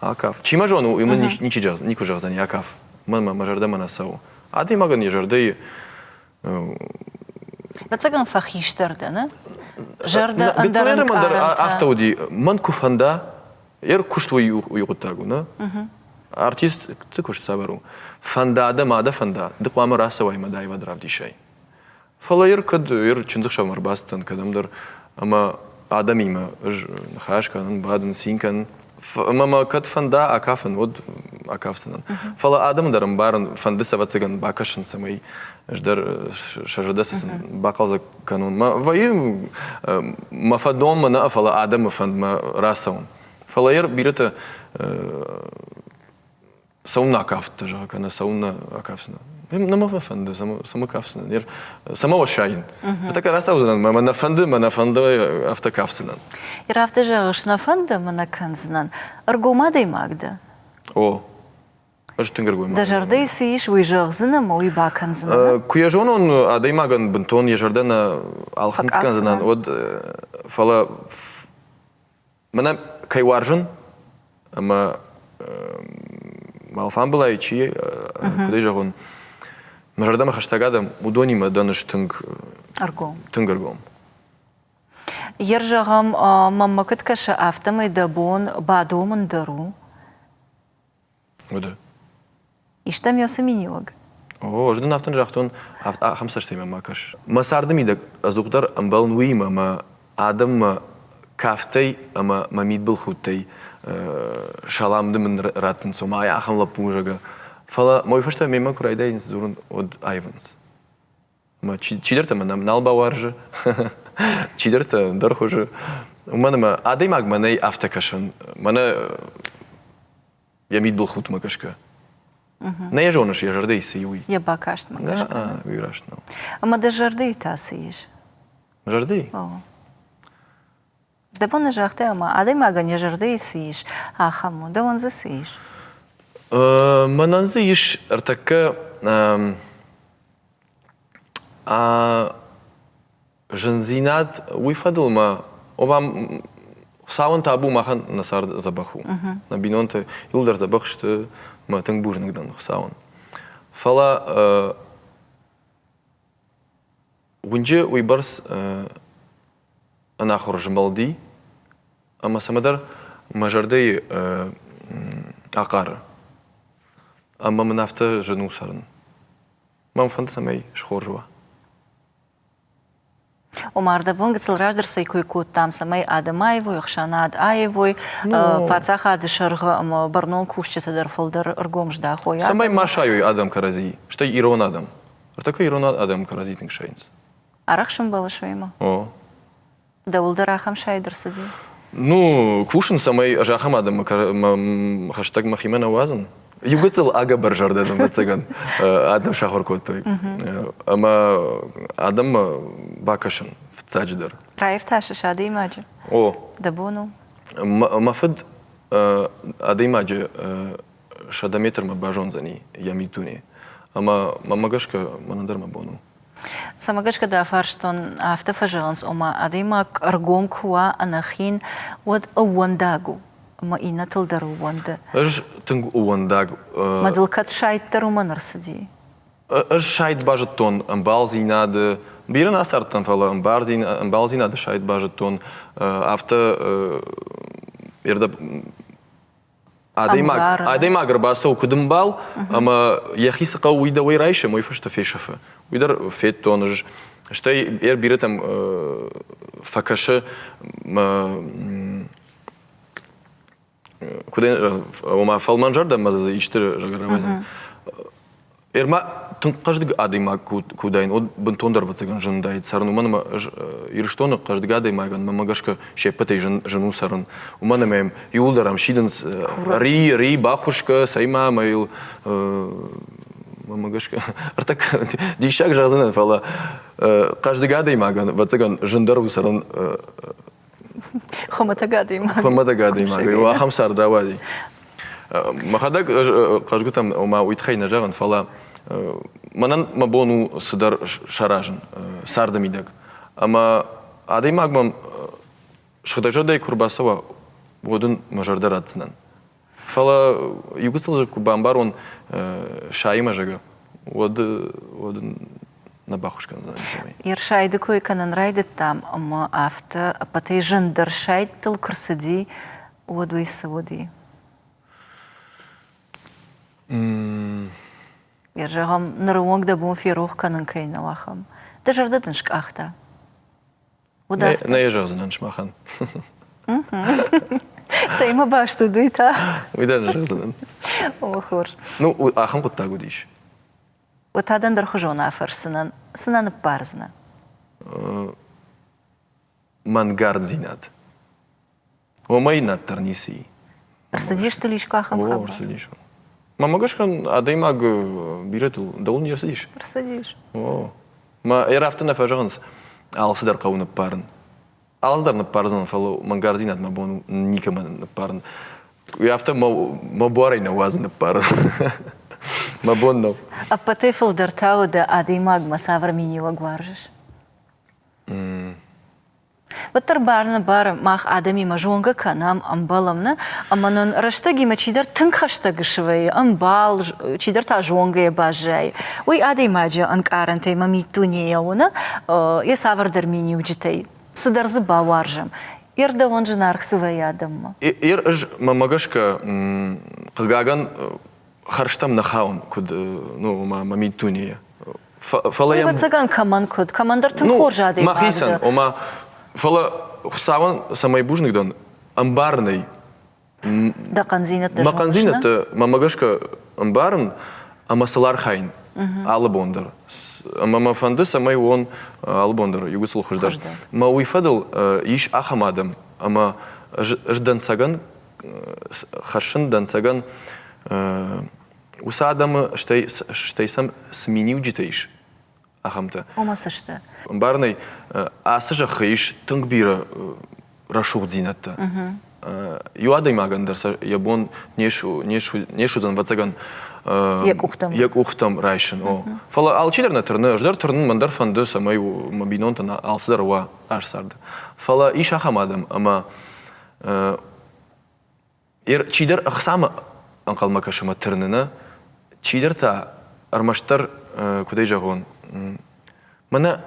акаф. Чи мӕ зоны, уый мын ничи никуы зӕгъдзӕни акаф. Мӕнмӕ мӕ зӕрдӕмӕ нӕ цӕуы. Адӕймагӕн йӕ зӕрдӕйы Ӕвӕццӕгӕн фӕхистӕр дӕ, нӕ? Зӕрдӕ ӕндӕр ӕнкъарӕнтӕ. Афтӕ уыди, мӕн куы фӕнда, йе куыст уый уый хъуыддаг у, нӕ? Артистты куыст цавӕр у? Фӕнда дӕ, ма дӕ фӕнда, ды хъуамӕ рацӕуай мӕ дӕ аивад равдисай. Фӕлӕ ер кӕд ер чындзӕхсӕвмӕ ӕрбацыдтӕн кӕдӕмдӕр ӕмӕ адӕмимӕ ӕз ныхас кӕнын, бадын, цин кӕнын. Ӕмӕ мӕ кӕд фӕнда акафын, уӕд акафдзынӕн. Фӕлӕ адӕмы дӕр ӕмбарын, фӕнды сӕ ӕвӕццӕгӕн бакӕсын, цӕмӕй ӕз дӕр сӕ зӕрдӕ сын бахъӕлдзӕг кӕнон. Мӕ вӕййы мӕ фӕдонмӕ нӕ, фӕлӕ адӕмы фӕндмӕ рацӕуын. Фӕлӕ ер бирӕтӕ цӕуылнӕ акафыдтӕ, зӕгъы, кӕнӕ цӕуылнӕ акафдзынӕ. Нӕ мӕ фӕнды, цӕмӕ кафдзынӕн. Цӕмӕ уӕ сайын? Ныртӕккӕ рацӕудзынӕн, мӕ нӕ фӕнды, мӕ нӕ фӕнды, афтӕ кафдзынӕн. Ир афтӕ зӕгъыс, нӕ фӕнды, мӕ нӕ кӕндзынӕн. Ӕргом адӕймаг дӕ? О, ӕз тынг ӕргом. Дӕ зӕрдӕйы цы ис, уый зӕгъдзынӕ ӕмӕ уый бакӕндзынӕ? Куы йӕ зонон, адӕймагӕн бынтон йӕ зӕрдӕ нӕ ӕлхынцъ кӕндзынӕн, уӕд фӕлӕ Мӕнӕ кӕй уарзын ӕмӕ алфамбылай чи, куыд ӕй зӕгъон, мӕ зӕрдӕмӕ хӕстӕг адӕм, уыдонимӕ дӕн ӕз тынг ӕргом. Тынг ӕргом. Ер зӕгъӕм, мӕнмӕ куыд кӕсы, афтӕмӕй дӕ бон бадомын дӕр у. Уыды. Истӕм цы миниуӕг? О, ӕз дын афтӕ загътон, ахӕм цӕстӕй мӕ ма кӕс. Мӕ царды мидӕг ӕдзухдӕр ӕмбӕлын уыимӕ, мӕ адӕммӕ кафтӕй ӕмӕ мӕ мидбылхудтӕй салам дымын раттынц, ома ахӕм лӕппу, зӕгъгӕ. Фӕлӕ мӕ уый фӕстӕ мемӕ куы райдайынц дзурын, уӕд аивынц. Ӕмӕ чидӕртӕ мӕ нал бауарзы, чидӕртӕ ӕндӕр хуызы. Уымӕн ӕмӕ адӕймагмӕ нӕй афтӕ кӕсын. Мӕнӕ йӕ мидбылхудтмӕ гӕсгӕ. Нӕ йӕ зоныс, йӕ зӕрдӕйы цы и, уый. Йӕ бакастмӕ гӕсгӕ. Уый раст нӕу. Ӕмӕ дӕ зӕрдӕйы та цы ис? Зӕрдӕйы? О. Дӕ бон нӕ загътай, ӕмӕ адӕймагӕн йӕ зӕрдӕйы цы ис, ахӕм у. Дӕуӕн дзы цы ис? Мӕнӕн дзы ис ӕртӕккӕ Зындзинад уый фӕдыл мӕ, ома Хуыцауӕн табу махӕн нӕ цард дзӕбӕх у. Нӕ бинонтӕ иууылдӕр дзӕбӕх сты, мӕ тынг бузныг дӕн Хуыцауӕн. Фӕлӕ уынджы уыйбӕрц ӕнахуыр змӕлди, ӕмӕ цӕмӕдӕр мӕ зӕрдӕйы ахъары. Ӕмӕ мын афтӕ зын у цӕрын. Мӕн фӕнды, цӕмӕй схорз уа. Ома ӕрдӕбон гыццыл раздӕр цӕй кой кодтам, цӕмӕй адӕм аивой, ӕхсӕнад аивой, паддзахады сӕргъы ӕмӕ бӕрнон кусджытӕ дӕр фылдӕр ӕргом здахой. Цӕмӕй ма сайой адӕм кӕрӕдзи, стӕй ирон адӕм. Ӕртӕккӕ ирон адӕм кӕрӕдзи тынг сайынц. Арӕх сӕмбӕлыс уыимӕ? О. Дӕуыл дӕр ахӕм сайд ӕрцыди? Ну, кусын, цӕмӕй ӕз ахӕм адӕмы хӕстӕг мӕхимӕ нӕ уадзын. Иу гыццыл ӕгӕбӕрзӕрдӕ ӕвӕццӕгӕн адӕм сахуыр кодтой. Ӕмӕ адӕммӕ бакӕсын фыццаджыдӕр. Раиртасыс адӕймаджы? О. Дӕ бон у? Мӕ фыд адӕймаджы 100 метрмӕ базондзӕни йӕ миддуне. Ӕмӕ мӕмӕ гӕсгӕ мӕнӕн дӕр мӕ бон у. Цӕмӕ гӕсгӕ дӕ фарстон, афтӕ фӕзӕгъынц, ома адӕймаг ӕргом куы уа, ӕнӕхин, уӕд ӕууӕндаг у ӕмӕ иннӕтыл дӕр ӕууӕнды. Ӕз тынг ӕууӕндаг. Мӕ дыл кӕд сайд дӕр уымӕн ӕрцыди? Ӕз сайд базыдтон ӕмбалдзинады, бирӕ нӕ ацардтӕн, фӕлӕ ӕмбалдзинады сайд базыдтон. Афтӕ Адӕймаг, адӕймаг ӕрбацӕуы куыд ӕмбал, ӕмӕ йӕхи цы хъӕуы, уый дӕуӕй райсы, ӕмӕ уый фӕстӕ фесӕфы. Уый дӕр федтон ӕз. Стӕй ӕр бирӕтӕм фӕкӕсы мӕ куыд ома фӕлмӕнзӕрдӕ ӕмӕ дзы исты зӕгъгӕ рауайдзӕн. Эрма тынг хъӕздыг адӕймаг куы уыдаин, уӕд бынтондӕр ӕвӕццӕгӕн зын уыдаид цӕрын, уымӕн ӕмӕ ӕз Ирыстоны хъӕздыг адӕймагӕн мӕнмӕ гӕсгӕ се ппӕтӕй зын, зын у цӕрын. Уымӕн ӕмӕ йӕм иууылдӕр ӕм сидынц ри, ри, бахуысгӕ, цӕй-ма ӕмӕ йыл мӕнмӕ гӕсгӕ ӕртӕккӕ диссаг зӕгъдзынӕн, фӕлӕ хъӕздыг адӕймагӕн ӕвӕццӕгӕн зындӕр у цӕрын Хуымӕтӕг адӕймаг. Хуымӕтӕг адӕймаг. Ахӕм цард рауади. Мӕхӕдӕг хъазгуытӕм ома уый тыххӕй нӕ зӕгъын, фӕлӕ мӕнӕн мӕ бон у цыдӕр саразын царды мидӕг. Ӕмӕ адӕймаг мӕм сыгъдӕгзӕрдӕйы куы ӕрбацӕуа, уӕд ын мӕ зӕрдӕ ратдзынӕн. Фӕлӕ иу гыццыл куы бамбарон саимӕ, зӕгъгӕ, уӕд, уӕд ын нӕ баххуыс кӕндзӕн ницӕмӕй. Ерсайды кой кӕнын райдыдтам, ӕмӕ афтӕ ӕппӕтӕй зындӕр сайдтыл куы рцыди, уӕд уый цы уыди? Зӕгъӕм, ныры онг дӕ бон ферох кӕнын кӕй нӕу, ахӕм. Дӕ зӕрдӕ дын скъахта? Нӕ йӕ зӕгъдзынӕн сымахӕн. Цӕимӕ баст уыд уый та? Уый дӕр нӕ зӕгъдзынӕн. О, хорз. Ну, ахӕм хъуыддаг уыдис. Уӕд та дӕ ӕндӕрхуызон афӕрсдзынӕн, цы нӕ ныббардзынӕ? Мӕнгарддзинад. Уымӕй наддӕр ницы и. Ӕрцыдис дыл искуы ахӕм хабар? О, ӕрцыдис. Мӕнмӕ гӕсгӕ адӕймаг бирӕтыл дӕуыл не рцыдис? Ӕрцыдис. О. Мӕ ӕрӕфты нӕ фӕзӕгъынц, алцыдӕр хъӕуы ныппарын. Алцыдӕр ныппардзӕн, фӕлӕ мӕнгардзинад мӕ бон у никӕмӕн ныппарын. Уый афтӕ мӕ буарӕй нӕ уадзы ныппарын. Мӕ бон нӕу. Ӕппӕтӕй фылдӕр та у дӕ адӕймагмӕ цавӕр миниуӕг уарзыс? Уӕддӕр бар-нӕбары мах адӕмимӕ зонгӕ кӕнӕм, ӕмбӕлӕм нӕ, ӕмӕ нын рӕстӕгимӕ чидӕр тынг хӕстӕг свӕййы, ӕмбал, чидӕр та зонгӕйӕ баззайы. Уый адӕймаджы ӕнкъарӕнтӕй мӕ миддунейӕ уыны йӕ цавӕрдӕр миниуджытӕй. Цыдӕр дзы бауарзӕм. Йе рдӕуӕн зынаргъ цы вӕййы адӕммӕ? Ер ӕз мӕмӕ гӕсгӕ, хъыгагӕн, хӕрзтӕм нӕ хауын, куыд ну, ома мӕ миддунейы. Фӕлӕ йӕм... Ӕвӕццӕгӕн, кӕмӕн куыд, кӕмӕндӕр тынг хорз адӕймаг Мӕхицӕн, ома, фӕлӕ Хуыцауӕн цӕмӕй бузныг дӕн, ӕмбарын ӕй. Дӕ хъӕндзинӕдтӕ Мӕ хъӕндзинӕдтӕ мӕмӕ гӕсгӕ ӕмбарын ӕмӕ сыл архайын алы бон дӕр. Ӕмӕ мӕ фӕнды, цӕмӕй уон алы бон дӕр иугуыцыл хуыздӕр. Мӕ уый фӕдыл ис ахӕм адӕм, ӕмӕ ӕз дӕнцӕгӕн хӕссын дӕнцӕгӕн уыцы адӕмы, стӕй, стӕй сӕм цы миниуджытӕ ис, ахӕмтӕ. Ома цы сты? Ӕмбарынӕй, ацы зӕххы ис тынг бирӕ рӕсугъддзинӕдтӕ. Иу адӕймагӕн дӕр сӕ йӕ бон не суыдзӕн, ӕвӕццӕгӕн, йӕ къухтӕм райсын. О. Фӕлӕ алчидӕр нӕ тырны, ӕз дӕр тырнын, мӕн дӕр фӕнды, цӕмӕй мӕ бинонтӕн алцыдӕр уа ацы царды. Фӕлӕ ис ахӕм адӕм, ӕмӕ чидӕр ӕхцамӕ ӕнхъӕлмӕ кӕсы мӕ тырны, нӕ? Чидӕр та ӕрмӕстдӕр, куыд ӕй зӕгъон, мӕнӕ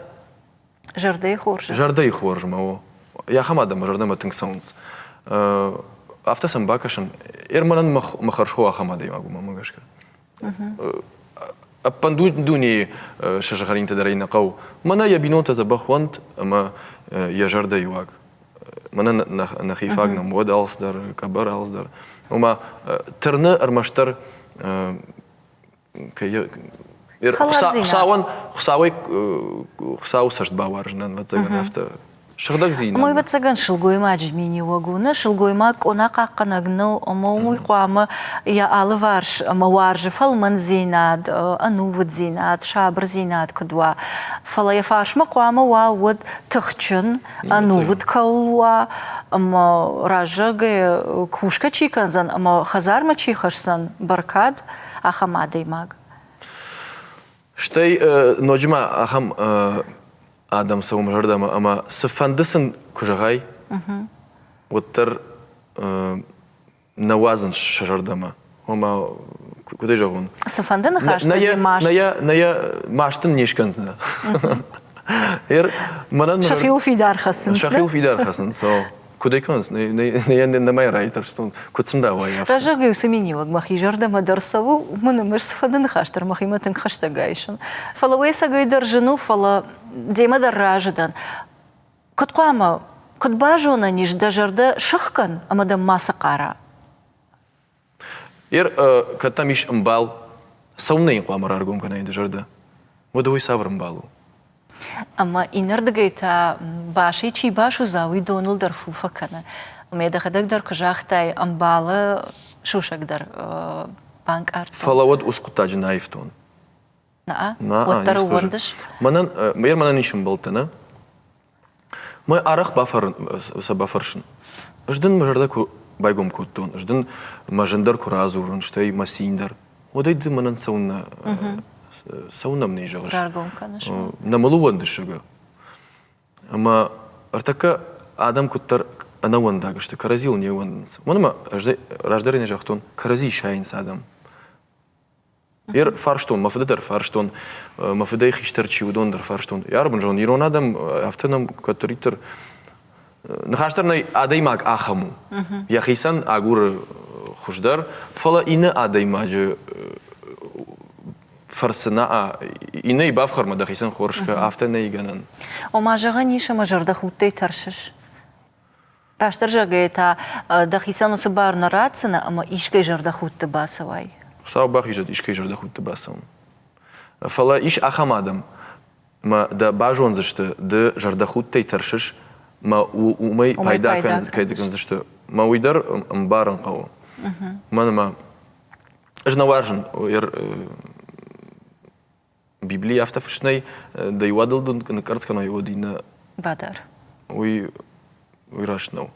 Зӕрдӕйы хорз. Зӕрдӕйы хорзмӕ, о. Ахӕм адӕм мӕ зӕрдӕмӕ тынг цӕуынц. Афтӕ сӕм бакӕсын, ӕр мӕнӕн мӕ хӕрзхо ахӕм адӕймаг у, мӕнмӕ гӕсгӕ. Ӕппӕн дунейы сызгъӕринтӕ дӕр ӕй нӕ хъӕуы. Мӕнӕ йӕ бинонтӕ дзӕбӕх уӕнт ӕмӕ йӕ зӕрдӕйы уаг. Мӕнӕ нӕхи фаг нӕм уӕд алцыдӕр, къӕбӕр алцыдӕр. Ома тырны ӕрмӕстдӕр Хуыцауӕн Хуыцауӕй Хуыцауы цӕст бауарзынӕн, ӕвӕццӕгӕн, афтӕ сыгъдӕгдзинад. Ӕмӕ ӕвӕццӕгӕн сылгоймаджы миниуӕг у. Нӕ сылгоймаг къона хъахъхъӕнӕг нӕу, ӕмӕ уый хъуамӕ йӕ алыварс ӕмӕ уарзы фӕлмӕндзинад, ӕнувыддзинад, сабырдзинад куыд уа. Фӕлӕ йӕ фарсмӕ хъуамӕ уа уӕд тыхджын, ӕнувыд кӕуыл уа, ӕмӕ раззагӕй кусгӕ чи кӕндзӕн ӕмӕ хӕдзармӕ чи хӕсдзӕн бӕркад, ахӕм адӕймаг. Стӕй ноджы ма ахӕм адӕм цӕуы мӕ зӕрдӕмӕ ӕмӕ цыфӕнды сын куы зӕгъай, уӕддӕр нӕ уадзынц сӕ зӕрдӕмӕ. Ома, куыд ӕй зӕгъон? Цыфӕнды ныхас дӕр йӕ маст. Нӕ йӕ маст ын не скӕндзынӕ. Сӕхиуыл фидар хӕцынц. Сӕхиуыл фидар хӕцынц. Куыд ӕй кӕнынц, нӕ райтӕрстон, куыд сын рауайы афтӕ. Раззагӕй уыцы миниуӕг мӕхи зӕрдӕмӕ дӕр цӕуы, уымӕн ӕмӕ цыфӕнды ныхас дӕр мӕхимӕ тынг хӕстӕг айсын. Фӕлӕ уый ӕцӕгӕй дӕр зын у, фӕлӕ демӕ дӕр разы дӕн. Куыд хъуамӕ, куыд базонӕн ис дӕ зӕрдӕ сыхгӕн ӕмӕ дӕм мацы хъара? Ер, кӕд дӕм ис ӕмбал, цӕуылнӕ йын хъуамӕ раргом кӕнай дӕ зӕрдӕ? Уӕдӕ уый цавӕр ӕмбал у? Ӕмӕ иннӕрдыгӕй та басӕй чи басудза, уый доныл дӕр фу фӕкӕны. Ӕмӕ дӕхӕдӕг дӕр куы загътай, ӕмбалы сусӕг дӕр банкъардтон. Фӕлӕ уӕд уыцы хъуыддаджы нӕ аивтон. Наа, уӕддӕр ӕууӕндыс? Мӕнӕн, мӕнӕн ис ӕмбӕлттӕ, нӕ? Мӕ арӕх сӕ бафӕрсын. Ӕз дын мӕ зӕрдӕ куы байгом кодтон, ӕз дын мӕ зын дӕр куы радзурын, стӕй мӕ цин дӕр, уӕд ӕй ды мӕнӕн цӕуыннӕ цӕуыннӕ мын ӕй зӕгъыс? Раргом кӕныс. Нӕ мыл ӕууӕндыс, зӕгъгӕ. Ӕмӕ ӕртӕккӕ адӕм куыддӕр ӕнӕуӕндаг сты, кӕрӕдзийыл не ууӕндынц. Уымӕн ӕмӕ ӕз раздӕр нӕ загътон, кӕрӕдзи сайынц адӕм. Ер фарстон, мӕ фыды дӕр фарстон, мӕ фыдӕй хистӕр чи, уыдон дӕр фарстон. Ярбын зон, ирон адӕм афтӕ нӕм кӕддӕриддӕр ныхас дӕр нӕй, адӕймаг ахӕм у. Йӕхицӕн агуры хуыздӕр, фӕлӕ иннӕ адӕймаджы фӕрцы нӕ, иннӕйы бафхӕрмӕ дӕхицӕн хорз кӕ, афтӕ нӕй гӕнӕн. Ома зӕгъӕн ис ӕмӕ зӕрдӕхудтӕй тӕрсыс? Растдӕр зӕгъгӕйӕ та дӕхицӕн уыцы бар нӕ ратдзынӕ ӕмӕ искӕй зӕрдӕхудты бацӕуай. Хуыцау бахизӕд искӕй зӕрдӕхудты бацӕуын. Фӕлӕ ис ахӕм адӕм, ӕмӕ дӕ базондзысты, ды зӕрдӕхудтӕй тӕрсыс, мӕ уымӕй пайда кӕндзысты. Мӕ уый дӕр ӕмбарын хъӕуы. Мӕн ӕмӕ ӕз нӕ уарзын Библийы афтӕ фыст нӕй, дӕ иуадыл дын ныкъкъӕрцц кӕной, уӕд иннӕ Бадар. Уый, уый раст нӕу.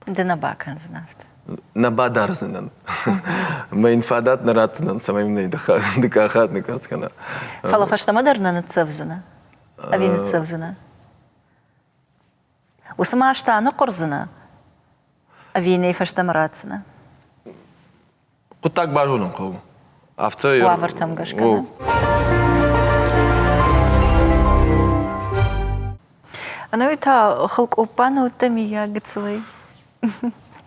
Ды нӕ бакӕндзынӕ афтӕ. Нӕ бадардзынӕн. Мӕ йын фадат нӕ ратдзынӕн, цӕмӕй мын ӕй дыккаг хатт ныкъкъӕрцц кӕна. Фӕлӕ фӕстӕмӕ дӕр нӕ ныццӕвдзынӕ? Ӕви ныццӕвдзынӕ? Уыцы маст аныхъуырдзынӕ? Ӕви нӕ фӕстӕмӕ ратдзынӕ? Хъуыддаг базонын хъӕуы. Афтӕ уавӕртӕм гӕсгӕ. Ӕнӕуи та хылкъоппа нӕ уыдтӕ миййаг гыццылӕй?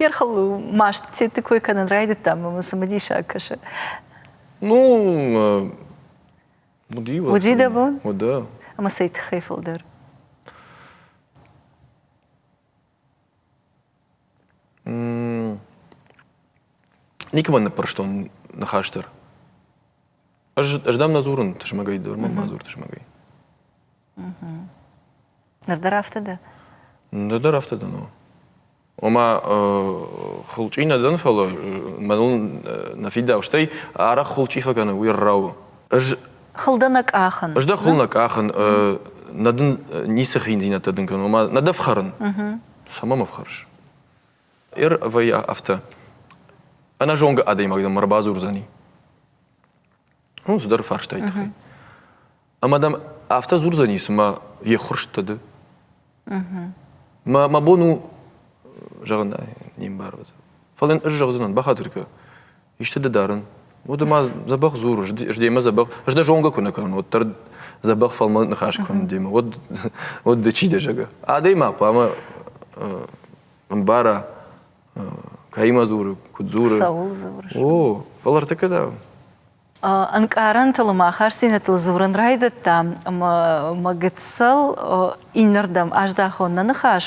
Йе рхыл маст тетты кой кӕнын райдыдта ӕмӕ мын цымыдисаг кӕсы. Ну, уыди. Уыди дӕ бон? Уыди. Ӕмӕ цӕй тыххӕй фылдӕр? Никӕмӕн ныппӕрстон ныхас дӕр. Ӕз, ӕз дӕм нӕ дзурын тызмӕгӕй дӕр, мӕ ма дзур тызмӕгӕй. Ныр дӕр афтӕ дӕ? Ныр дӕр афтӕ дӕн, о. Ома, хуылчъи нӕ дӕн, фӕлӕ мӕныл нӕ фидау. Стӕй арӕх хуылчъи фӕкӕны, уый ӕрра у. Ӕз Хыл дӕ нӕ къахын. Ӕз дӕ хыл нӕ къахын, нӕ дын ницы хиндзинӕдтӕ дын кӕнын, ома нӕ дӕ фхӕрын. Цӕмӕ мӕ фхӕрыс? Эр вӕййы афтӕ. Ӕнӕзонгӕ адӕймаг дӕм ӕрбадзурдзӕни. Ну, цыдӕр фарстайы тыххӕй. Ӕмӕ дӕм афтӕ дзурдзӕни, цыма йе ххуырст дӕ ды. Мӕ, мӕ бон у, зӕгъын, не мбары. Фӕлӕ йын ӕз зӕгъдзынӕн, бахатыр кӕ, исты дӕ дарын. Уӕдӕ ма дзӕбӕх дзур, ӕз демӕ дзӕбӕх, ӕз дӕ зонгӕ куы нӕ кӕнон, уӕддӕр дзӕбӕх фӕлмӕн ныхас кӕнын демӕ, уӕд, уӕд ды чи дӕ, зӕгъгӕ. Адӕймаг хъуамӕ ӕмбара, кӕимӕ дзуры, куыд дзуры. Цӕуыл дзурыс? О, фӕлӕ ӕртыккӕ та. Ӕнкъарӕнтыл ӕмӕ ахастдзинӕдтыл дзурын райдыдтам, ӕмӕ мӕ гыццыл иннӕрдӕм аздӕхон нӕ ныхас.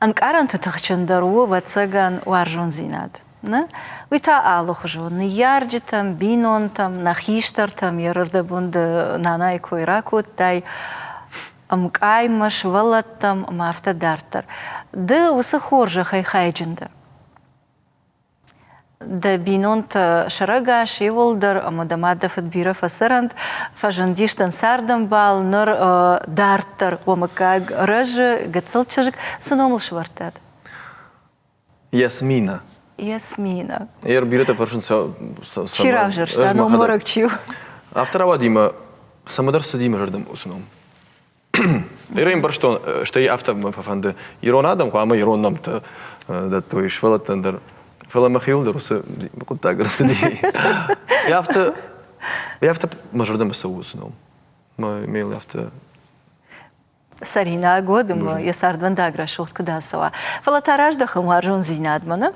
Ӕнкъарӕнты тыхджындӕр у, ӕвӕццӕгӕн, уарзондзинад. Нӕ? Уый та алыхуызон ныййарджытӕм, бинонтӕм, нӕ хистӕртӕм, йе рдӕбон ды нанайы кой ракодтай, ӕмкъаймӕ, сывӕллӕттӕм ӕмӕ афтӕ дарддӕр. Ды уыцы хорзӕхӕй хайджын дӕ. Дӕ бинонтӕ сӕрӕгас иууылдӕр ӕмӕ дӕ мад дӕ фыд бирӕ фӕцӕрӕнт, фӕзындис дын цардӕмбал, ныр дарддӕр уӕ мыггаг рӕзы, гыццыл чызг. Цы ном ыл сӕвӕрдтат? Ясмина. Ясмина. Ер бирӕтӕ фӕрсынц, Чи равзӕрста, номвӕрӕг чи у? Афтӕ рауади мӕ цӕмӕдӕр цыди мӕ зӕрдӕмӕ уыцы ном. Ир ӕмбӕрстон, стӕй афтӕ мӕ фӕфӕнды, ирон адӕм хъуамӕ ирон нӕмттӕ дӕттой сывӕллӕттӕн дӕр. Фӕлӕ мӕхиуыл дӕр уыцы хъуыддаг ӕрцыди. Афтӕ, афтӕ мӕ зӕрдӕмӕ цӕуы уыцы ном. Мӕ йыл афтӕ цӕринаг уӕд ӕмӕ йӕ цардвӕндаг рӕсугъд куыд ацӕуа. Фӕлӕ та раздӕхӕм уарзондзинадмӕ, нӕ?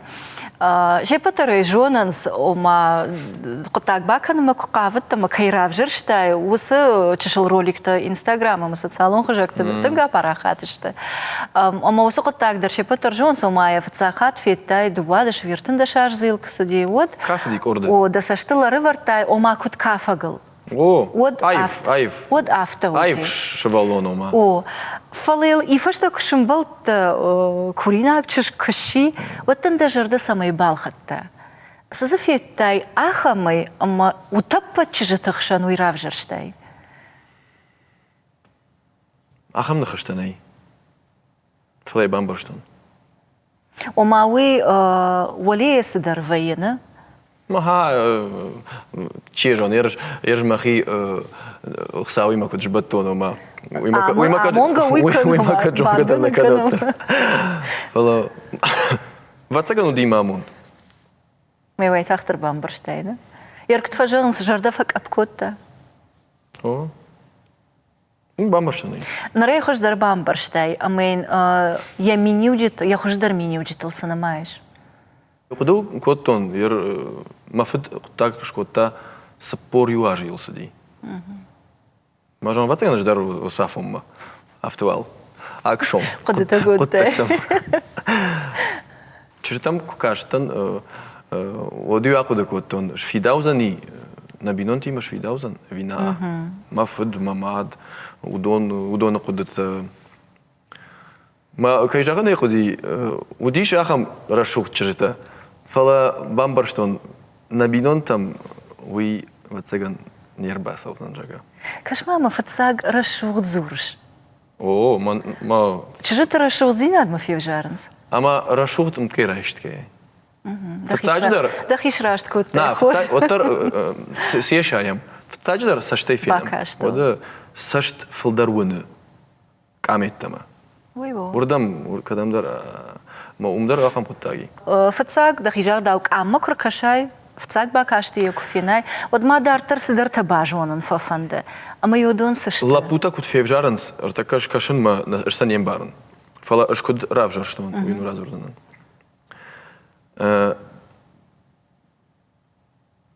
Се ппӕт дӕр ӕй зонынц, ома хъуыддаг бакӕнынмӕ куы хъавыдтӕ ӕмӕ кӕй равзӕрстай, уыцы чысыл роликтӕ Инстаграм ӕмӕ социалон хызӕгты тынг апарахат сты. Ӕмӕ уыцы хъуыддаг дӕр се ппӕт дӕр зонынц, ома йӕ фыццаг хатт федтай 12 13 аздзы йыл куы цыди, уӕд. Кафыди къорды. О, дӕ цӕстыл ӕрӕвӕрдтай, ома куыд кафӕгыл. О, уӕд аив, аив. Уӕд афтӕ уыди. Аив сывӕллон ома. О, фӕлӕ йыл ифӕстӕ куы сымбӕлдтӕ, куринаг чызг куы сси, уӕд дын дӕ зӕрдӕ цӕмӕй балхӕдта? Цы дзы федтай ахӕмӕй ӕмӕ утӕппӕт чызджыты хсӕн уый равзӕрстай? Ахӕм ныхӕстӕ нӕй. Фӕлӕ йӕ бамбӕрстон. Ома уый уӕлейӕ цыдӕр вӕййы, нӕ? Аха, чи зоны, ӕз мӕхи Хуыцауимӕ куыд сбӕттон, ома Амонгӕ уый уый кӕд зонгӕ дӕр нӕ кӕнӕм. Фӕлӕ, ӕвӕццӕгӕн уыди мӕ амонд. Мӕ уайтагъддӕр бамбӕрстай, нӕ? Йӕ куыд фӕзӕгъынц, зӕрдӕ фӕкъӕпп кодта. О, Бамбӕрстон ӕй. Ныр ӕй хуыздӕр бамбӕрстай ӕмӕ йын йӕ миниуджыты, йӕ хуыздӕр миниуджытыл цы нымайыс? Хъуыды кодтон, мӕ фыд хъуыддаг скодта, 41 азы йыл цыди. Мӕ зон, ӕвӕццӕгӕн ӕз дӕр уыцы афонмӕ. Афтӕ уал. Аксом. Хъуыдытӕ кодтай. Чызджытӕм куы кастӕн, уӕд-иу ахъуыды кодтон, сфидаудзӕни, нӕ бинонтимӕ сфидаудзӕн ӕви нӕ? Мӕ фыд, мӕ мад, уыдон, уыдоны хъуыдытӕ. Мӕ, кӕй зӕгъын ӕй хъуыди, уыдис ахӕм рӕсугъд чызджытӕ, фӕлӕ бамбӕрстон, нӕ бинонтӕм уый, ӕвӕццӕгӕн, не рбацӕудзӕн, зӕгъгӕ. Кӕс-ма, мӕ фыццаг рӕсугъд дзурыс. О, мӕ... Чызджыты рӕсугъддзинадмӕ февзарынц. Ӕмӕ рӕсугъд ӕмткӕй райстгӕ. Фыццаджыдӕр... Дӕхи сраст кодтай. На, уӕддӕр цы есайӕм? Фыццаджыдӕр цӕстӕй фенӕм. Уӕдӕ цӕст фылдӕр уыны къаметтӕмӕ. Уырдӕм кӕдӕмдӕр уым дӕр ахӕм хъуыддаг и. Фыццаг дӕхи загъдау къаммӕ куы ркӕсай, фыццаг бакасты йӕ куы фенай, уӕд ма дарддӕр цыдӕртӕ базонын фӕфӕнды. Ӕмӕ уыдон цы сты? Лӕппутӕ куыд февзарынц, ӕртӕккӕ скӕсынмӕ ӕз сӕ не мбарын. Фӕлӕ ӕз куыд равзӕрстон, уый нын радзурдзынӕн.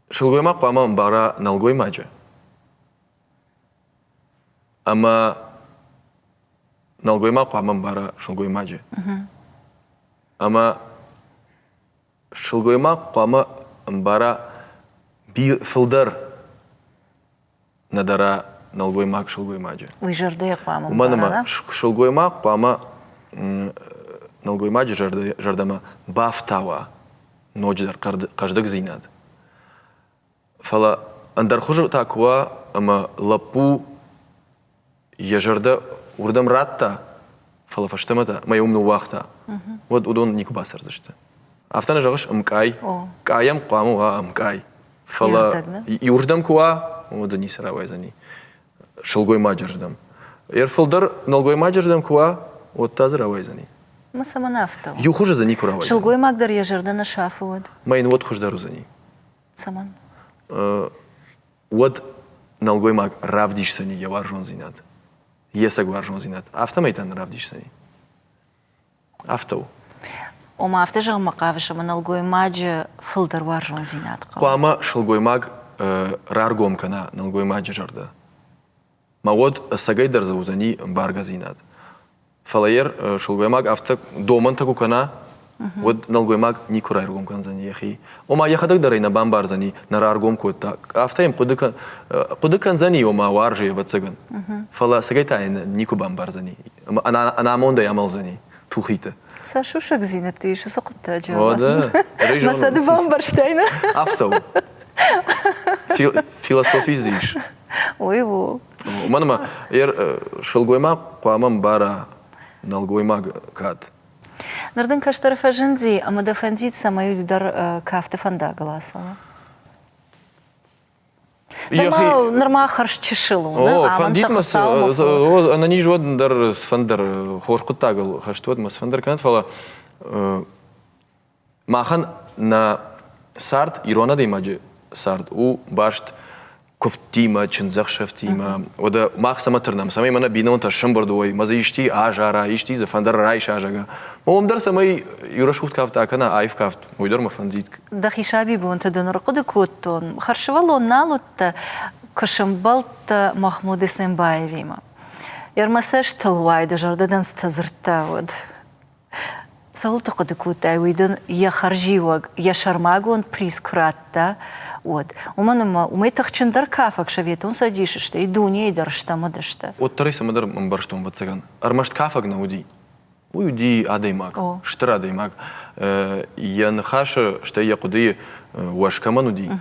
Сылгоймаг хъуамӕ ӕмбара нӕлгоймаджы ӕмӕ нӕлгоймаг хъуамӕ ӕмбара сылгоймаджы. Ӕмӕ сылгоймаг хъуамӕ ӕмбара фылдӕр нӕдӕра нӕлгоймаг сылгоймаджы. Уый зӕрдӕйы хъуамӕ Уымӕн ӕмӕ сылгоймаг хъуамӕ нӕлгоймаджы зӕрдӕмӕ бафтауа ноджыдӕр хъӕздыгдзинад. Фӕлӕ ӕндӕр хуызы та куы уа ӕмӕ лӕппу йӕ зӕрдӕ уырдӕм радта, фӕлӕ фӕстӕмӕ та мӕ уым ныууагъта, уӕд уыдон никуы бацӕрдзысты. Афтӕ нӕ зӕгъыс ӕмкъай? Къайӕм хъуамӕ уа ӕмкъай. Фӕлӕ иуырдӕм куы уа, уӕд дзы ницы рауайдзӕни. Сылгоймаджы рдӕм. Йӕ фылдӕр нӕлгоймаджы рдӕм куы уа, уӕд та дзы рауайдзӕни. Мӕ цӕмӕн афтӕ у? Иу хуызы дзы никуы рауайдзӕни. Сылгоймаг дӕр йӕ зӕрдӕ нӕ сафы уӕд? Мӕ йын уӕд хуыздӕр уыдзӕни. Цӕмӕн? Уӕд нӕлгоймаг равдисдзӕни йӕ уарзондзинад, йе цӕг уарзондзинад. Афтӕмӕй та нӕ равдисдзӕни. Афтӕ у. Ома афтӕ зӕгъынмӕ хъавыс, ӕмӕ нӕлгоймаджы фылдӕр уарзондзинад хъӕуы? Хъуамӕ сылгоймаг раргом кӕна нӕлгоймаджы зӕрдӕ. Мӕ уӕд ӕцӕгӕйдӕр дзы уыдзӕни ӕмбаргӕдзинад. Фӕлӕ йе сылгоймаг афтӕ домӕнтӕ куы кӕна, уӕд нӕлгоймаг никуы раргом кӕндзӕни йӕхи. Ома йӕхӕдӕг дӕр ӕй нӕ бамбардзӕни, нӕ раргом кодта. Афтӕ йӕм хъуыды, хъуыды кӕндзӕни, ома уарзы, ӕвӕццӕгӕн. Фӕлӕ ӕцӕгӕй та йын никуы бамбардзӕни. Ӕмӕ ӕнамондӕй амӕлдзӕни тухиты. Сӕ сусӕгдзинӕдты ис уыцы хъуыддаджы. О, Мӕ сӕ ды бамбӕрстай, нӕ? Афтӕ у. Философи дзы ис. Ой, у. Уымӕн ӕмӕ сылгоймаг хъуамӕ мбара нӕлгоймаг кад. Ныр дын кӕстӕр фӕзынди, ӕмӕ дӕ фӕндид, цӕмӕй уый дӕр кафты фӕндагыл ацӕуа? Нырма хӕрз чысыл у. О, фӕндид мӕ ӕнӕниз уӕд дӕр цыфӕнддӕр хорз хъуыддагыл хӕст уӕд мӕ цыфӕнддӕр кӕнӕд, фӕлӕ махӕн нӕ цард, ирон адӕймаджы цард у баст куывдтимӕ, чындзӕхсӕвтимӕ. Уӕдӕ мах цӕмӕ тырнӕм, цӕмӕй мӕнӕ бинонтӕ сӕмбырд уой, мӕ дзы исти азара, исти дзы фӕндыр райса, зӕгъгӕ. Уым дӕр цӕмӕй иу рӕсугъд кафт акӕна, аив кафт, уый дӕр мӕ фӕндид. Дӕхи сабибонты дын ӕрхъуыды кодтон, хӕрзсывӕллон нал уыдтӕ, куы сӕмбӕлдтӕ Махмуд Эсембаевимӕ. Ӕрмӕ цӕстыл уай, дӕ зӕрдӕ дӕм цытӕ дзырдта, уӕд. Цӕуылты хъуыды кодтай, уый дын йӕ хӕрзиуӕг, йӕ сӕрмагонд приз куы радта, уӕд. Уымӕн ӕмӕ уымӕй тыхджындӕр кафӕг Советон Цӕдисы, стӕй дунейы дӕр стӕм уыдысты. Уӕддӕр ӕй цӕмӕдӕр ӕмбӕрстон, ӕвӕццӕгӕн. Ӕрмӕст кафӕг нӕ уыди. Уый уыди адӕймаг, стыр адӕймаг. Йӕ ныхасы, стӕй йӕ хъуыдыйы уӕз кӕмӕн уыди,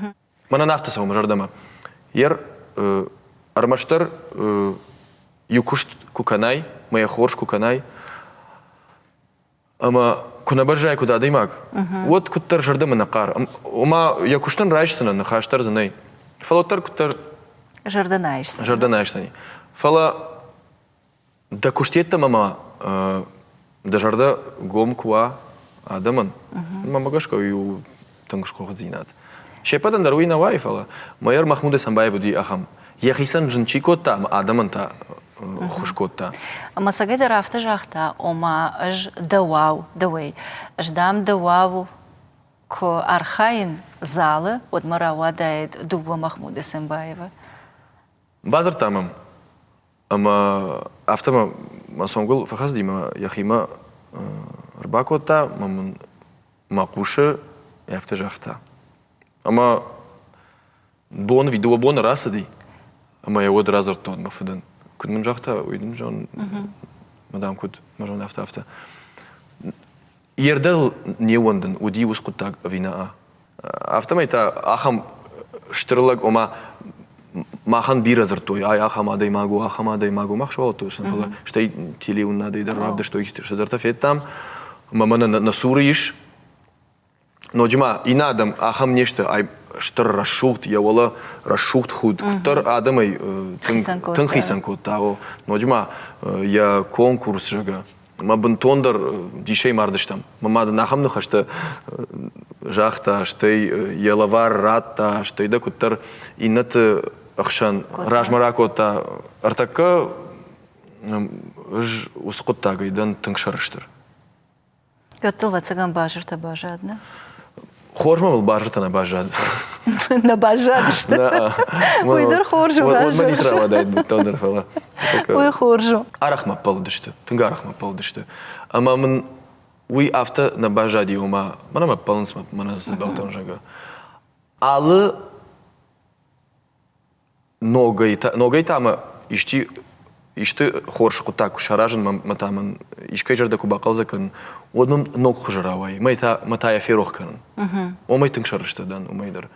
мӕнӕн афтӕ цӕуы мӕ зӕрдӕмӕ. Ер ӕрмӕстдӕр иу куыст куы кӕнай, мӕ йӕ хорз куы кӕнай, ӕмӕ куы нӕ бӕззай куыд адӕймаг, уӕд куыддӕр зӕрдӕмӕ нӕ хъары. Ома йӕ куыстӕн райсдзынӕ, ныхас дӕр дзы нӕй. Фӕлӕ уӕддӕр куыддӕр зӕрдӕ нӕ айсдзӕни. Зӕрдӕ нӕ айсдзӕни. Фӕлӕ Дӕ куыст йеддӕмӕ ма дӕ зӕрдӕ гом куы уа адӕмӕн, мӕнмӕ гӕсгӕ уый у тынг сгуыхтдзинад. Се ппӕтӕн дӕр уый нӕ уайы, фӕлӕ майор Махмуд Эсамбаев уыди ахӕм. Йӕхицӕн зын чи кодта ӕмӕ адӕмӕн та ххуыс кодта. Ӕмӕ цӕгӕйдӕр афтӕ загъта, ома ӕз дӕуау, дӕуӕй, ӕз дам дӕуау куы архайын залы, уӕд мӕ рауадаид дыууӕ Махмуд Эсамбаевы. Бадзырдта мӕм Ӕмӕ афтӕ мӕ цонгыл фӕхӕцыди мӕ йӕхимӕ ӕрбакодта ӕмӕ мын мӕ хъусы афтӕ загъта. Ӕмӕ бон ӕви дыууӕ боны рацыди, ӕмӕ йӕ уӕд радзырдтон мӕ фыдӕн. Куыд мын загъта, уый дын зон, мадам, куыд, мӕ зон, афтӕ, афтӕ. Йе рдӕгыл не ууӕндын, уыди уыцы хъуыддаг ӕви нӕ. Афтӕмӕй та ахӕм стыр лӕг, ома махӕн бирӕ дзырдтой, ай ахӕм адӕймаг у, ахӕм адӕймаг у, мах сывӕллӕтты фӕлӕ стӕй телеуынынадӕй дӕр равдыстой, цыдӕртӕ федтам, ӕмӕ мӕнӕ нӕ цуры ис. Ноджы ма иннӕ адӕм ахӕм не сты, ай стыр рӕсугъд, йӕ уӕлӕ рӕсугъд худ, куыддӕр адӕмӕй тынг хицӕн кодта. Ноджы ма йӕ конкурс, зӕгъгӕ, Мӕ бынтондӕр дисӕй мардыстӕм. Мӕ мад ын ахӕм ныхӕстӕ загъта, стӕй йӕ лӕвар радта, стӕй дӕ куыддӕр иннӕты ӕхсӕн размӕ ракодта. Ӕртӕккӕ ӕз уыцы хъуыддагӕй дӕн тынг сӕрыстыр. Гӕдтыл ӕвӕццӕгӕн базыртӕ баззад, нӕ? Хорз мӕ мыл базыртӕ нӕ баззад. Нӕ баззадысты. Уый дӕр хорз у. Уӕд мӕ ницы рауадаид бынтондӕр, фӕлӕ. Уый хорз у. Арӕх мӕ ппӕлыдысты, тынг арӕх мӕ ппӕлыдысты. Ӕмӕ мын уый афтӕ нӕ баззади, ома мӕнӕ мӕ ппӕлынц, мӕнӕ дзӕбӕхтӕн, зӕгъгӕ. Алы Ногӕй та, ногӕй та мӕ исчи исты хорз хъуыддаг куы саразын мӕ та мын искӕй зӕрдӕ куы бахъӕлдзӕг кӕнын, уӕд мӕм ног хуызы рауайы, мӕ та, мӕ та йӕ ферох кӕнын. Уымӕй тынг сӕрыстыр дӕн, уымӕй дӕр.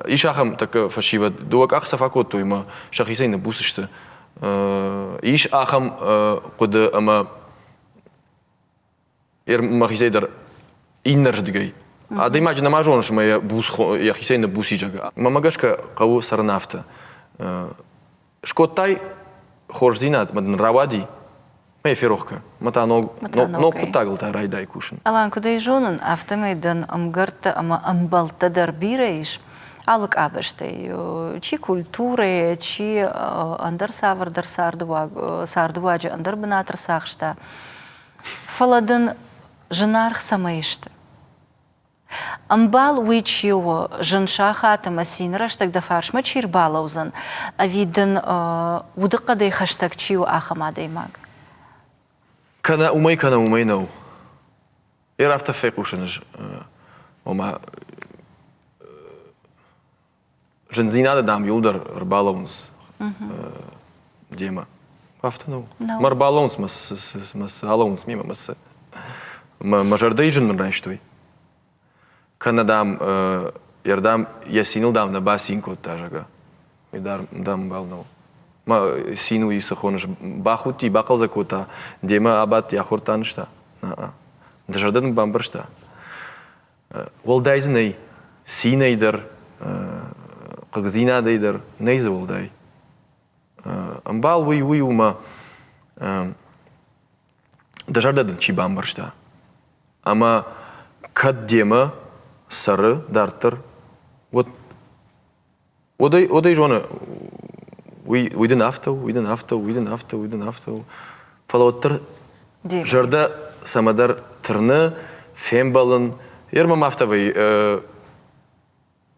Ис ахӕм тӕккӕ фӕсивӕд, дыууӕ къахдзӕф акодтой ӕмӕ сӕхицӕй ныббуц сты. Ис ахӕм хъуыды ӕмӕ мӕхицӕй дӕр иннӕрдыгӕй. Адӕймаджы нӕма зоныс ӕмӕ йӕ буц йӕхицӕй ныббуц и, зӕгъгӕ. Мӕнмӕ гӕсгӕ хъӕуы цӕрын афтӕ. Скодтай хорздзинад мӕ дын рауади, мӕ йӕ ферох кӕн. Мӕ та ног, ног хъуыддагыл та райдай кусын. Алан, куыд ӕй зонын, афтӕмӕй дын ӕмгӕрттӕ ӕмӕ ӕмбӕлттӕ дӕр бирӕ ис алы къабӕзтӕй. Чи культурӕйы, чи ӕндӕр цавӕрдӕр цардыуаджы ӕндӕр бынат ӕрцахста. Фӕлӕ дын. Зынаргъ цӕмӕй сты? Ӕмбал уый чи у, зын сахат ӕмӕ цины рӕстӕг дӕ фарсмӕ чи рбалӕудзӕн, ӕви дын удыхъӕдӕй хӕстӕг чи у, ахӕм адӕймаг? Кӕнӕ уымӕй, кӕнӕ уымӕй нӕу. Йе афтӕ фехъусын ӕз, ома зындзинады дам иуылдӕр ӕрбалӕууынц демӕ. Афтӕ нӕу. Мӕ ӕрбалӕууынц, мӕ цы алӕууынц мемӕ, мӕ цы. Мӕ зӕрдӕйы зын мын райстой. Кӕнӕ, дам, йе рдӕм йӕ циныл, дам, нӕ бацин кодта, зӕгъгӕ. Уый дӕр дам ӕмбал нӕу. Мӕ цин уый цы хоныс? Бахудти, бахъӕлдзӕг кодта, демӕ абадти, ахордта, нызта? Нӕ. Дӕ зӕрдӕ дын бамбӕрста? Уӕлдай дзы нӕй. Цинӕй дӕр, хъыгдзинадӕй дӕр нӕй дзы уӕлдай. Ӕмбал уый уый у мӕ дӕ зӕрдӕ дын чи бамбӕрста. Ӕмӕ кӕд демӕ цӕры дарддӕр, уӕд уӕд ӕй зоны, уый, уый дын афтӕ у, уый дын афтӕ у, уый дын афтӕ у, уый дын афтӕ у. Фӕлӕ уӕддӕр зӕрдӕ цӕмӕдӕр тырны, фембӕлын. Ер мӕм афтӕ вӕййы,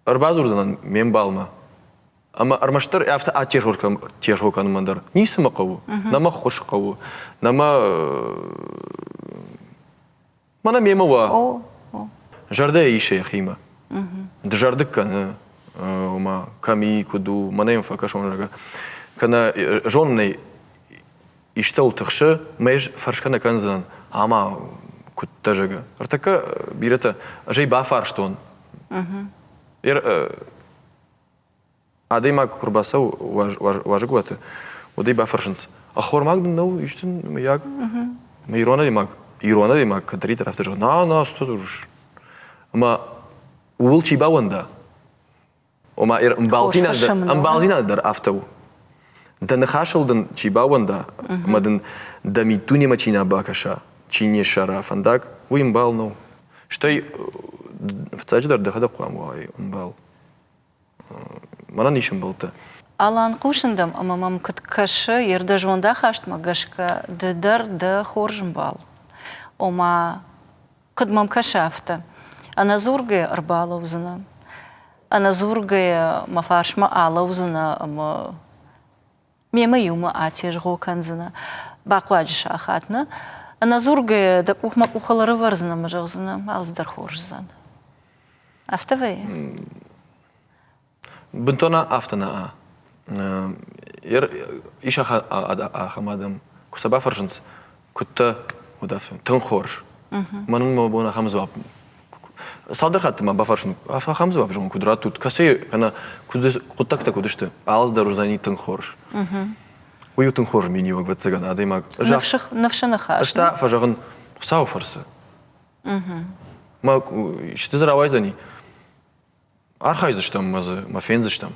ӕрбадзурдзынӕн ме мбалмӕ. Ӕмӕ ӕрмӕстдӕр афтӕ атезгъо кӕнынмӕ дӕр ницы мӕ хъӕуы, нӕ мӕ ххуыс хъӕуы, нӕ мӕ мӕнӕ мемӕ уа. Зӕрдӕ исы йӕхимӕ. Дызӕрдыг кӕны, ома кӕм и, куыд у, мӕнӕ йӕм фӕкӕсон, зӕгъгӕ. Кӕнӕ зонын ӕй, истӕуыл тыхсы, мӕ ӕз фӕрсгӕ нӕ кӕндзынӕн, ӕмӕ куыдтӕ, зӕгъгӕ. Ӕртӕккӕ бирӕтӕ, ӕз ӕй бафарстон. Адӕймаг куы рбацӕуы уазӕгуаты, уӕд ӕй бафӕрсынц, ӕххормаг дын нӕу исты, мыййаг? Ирон адӕймаг, ирон адӕймаг кӕддӕриддӕр афтӕ зӕгъы, на, на, цы дзурыс? Ӕмӕ ууыл чи баууӕнда, Ома ӕмбалдзинад дӕр афтӕ у. Дӕ ныхасыл дын чи баууӕнда ӕмӕ дын дӕ миддунемӕ чи нӕ бакӕса, чи не ссара фӕндаг, уый ӕмбал нӕу. Стӕй фыццаджыдӕр дӕхӕдӕг хъуамӕ уай ӕмбал. Мӕнӕн ис ӕмбӕлттӕ. Алан, хъусын дӕм ӕмӕ мӕм куыд кӕсы, йе рдӕ зондахастмӕ гӕсгӕ ды дӕр дӕ хорз ӕмбал. Ома, Куыд мӕм кӕсы афтӕ? Ӕнӕдзургӕйӕ ӕрбалӕудзынӕ. Ӕнӕдзургӕйӕ мӕ фарсмӕ алӕудзынӕ ӕмӕ мемӕ иумӕ атезгъо кӕндзынӕ. Бахъуаджы сахат, нӕ? Ӕнӕдзургӕйӕ дӕ къух мӕ къухыл ӕрӕвӕрдзынӕ ӕмӕ зӕгъдзынӕ, алцыдӕр хорз уыдзӕн. Афтӕ вӕййы? Бынтон афтӕ нӕ. Ис ахӕм адӕм, куы сӕ бафӕрсынц, куыдтӕ, уӕд афтӕ, тынг хорз. Мӕнӕн мӕ бон ахӕм дзуапп цалдӕр хатты ма бафӕрсын, ахӕм дзуапп зӕгъын куыд раттут, кӕцы кӕнӕ куыд хъуыддӕгтӕ куыд сты, алцыдӕр уыдзӕни тынг хорз. Уый у тынг хорз миниуӕг, ӕвӕццӕгӕн, адӕймаг. Ныфсы ныхас. Ӕз та фӕзӕгъын, Хуыцауы фӕрцы. Мӕ исты дзы рауайдзӕни. Архайдзыстӕм ма дзы, ма фендзыстӕм.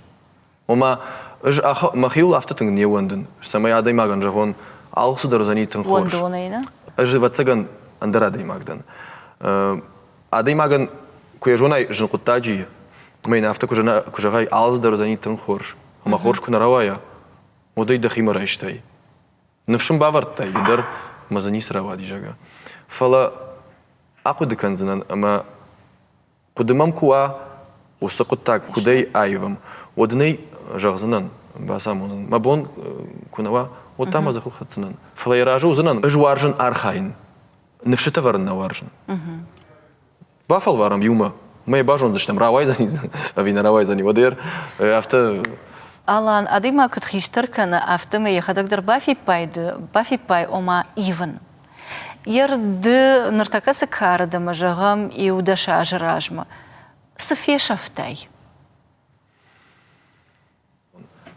Ома, ӕз мӕхиуыл афтӕ тынг не ууӕндын, цӕмӕй адӕймагӕн зӕгъон, алцыдӕр уыдзӕни тынг хорз. Уӕндонӕй, нӕ? Ӕз, ӕвӕццӕгӕн, ӕндӕр адӕймаг дӕн. Адӕймагӕн куы йӕ зонай зын хъуыддаджы, ӕмӕ йын афтӕ куы зӕгъай, алцыдӕр уыдзӕни тынг хорз, ӕмӕ хорз куы нӕ рауайа, уӕд ӕй дӕхимӕ райстай. Ныфс ын бавӕрдтай ды дӕр, ӕмӕ дзы ницы рауади, зӕгъгӕ. Фӕлӕ ахъуыды кӕндзынӕн ӕмӕ Хъуыды мӕм куы уа, уыцы хъуыддаг куыдӕй аивӕм, уӕд ын ӕй зӕгъдзынӕн, бацамонын. Мӕ бон куы нӕ уа, уӕд та мӕ дзыхыл хӕцдзынӕн. Фӕлӕ йӕ разы уыдзынӕн, ӕз уарзын архайын, ныфсытӕ вӕрын нӕ уарзын. Бафӕлварӕм иумӕ, мӕ йӕ базондзыстӕм, рауайдзӕни ӕви нӕ рауайдзӕни, уӕд афтӕ Алан, адӕймаг куыд хистӕр кӕны, афтӕмӕй йӕхӕдӕг дӕр бафиппайды, ома ивын. Йе рды ныртӕккӕ цы кары дӕ ӕмӕ, зӕгъӕм, иу-дӕс азы размӕ, цы фесӕфтай?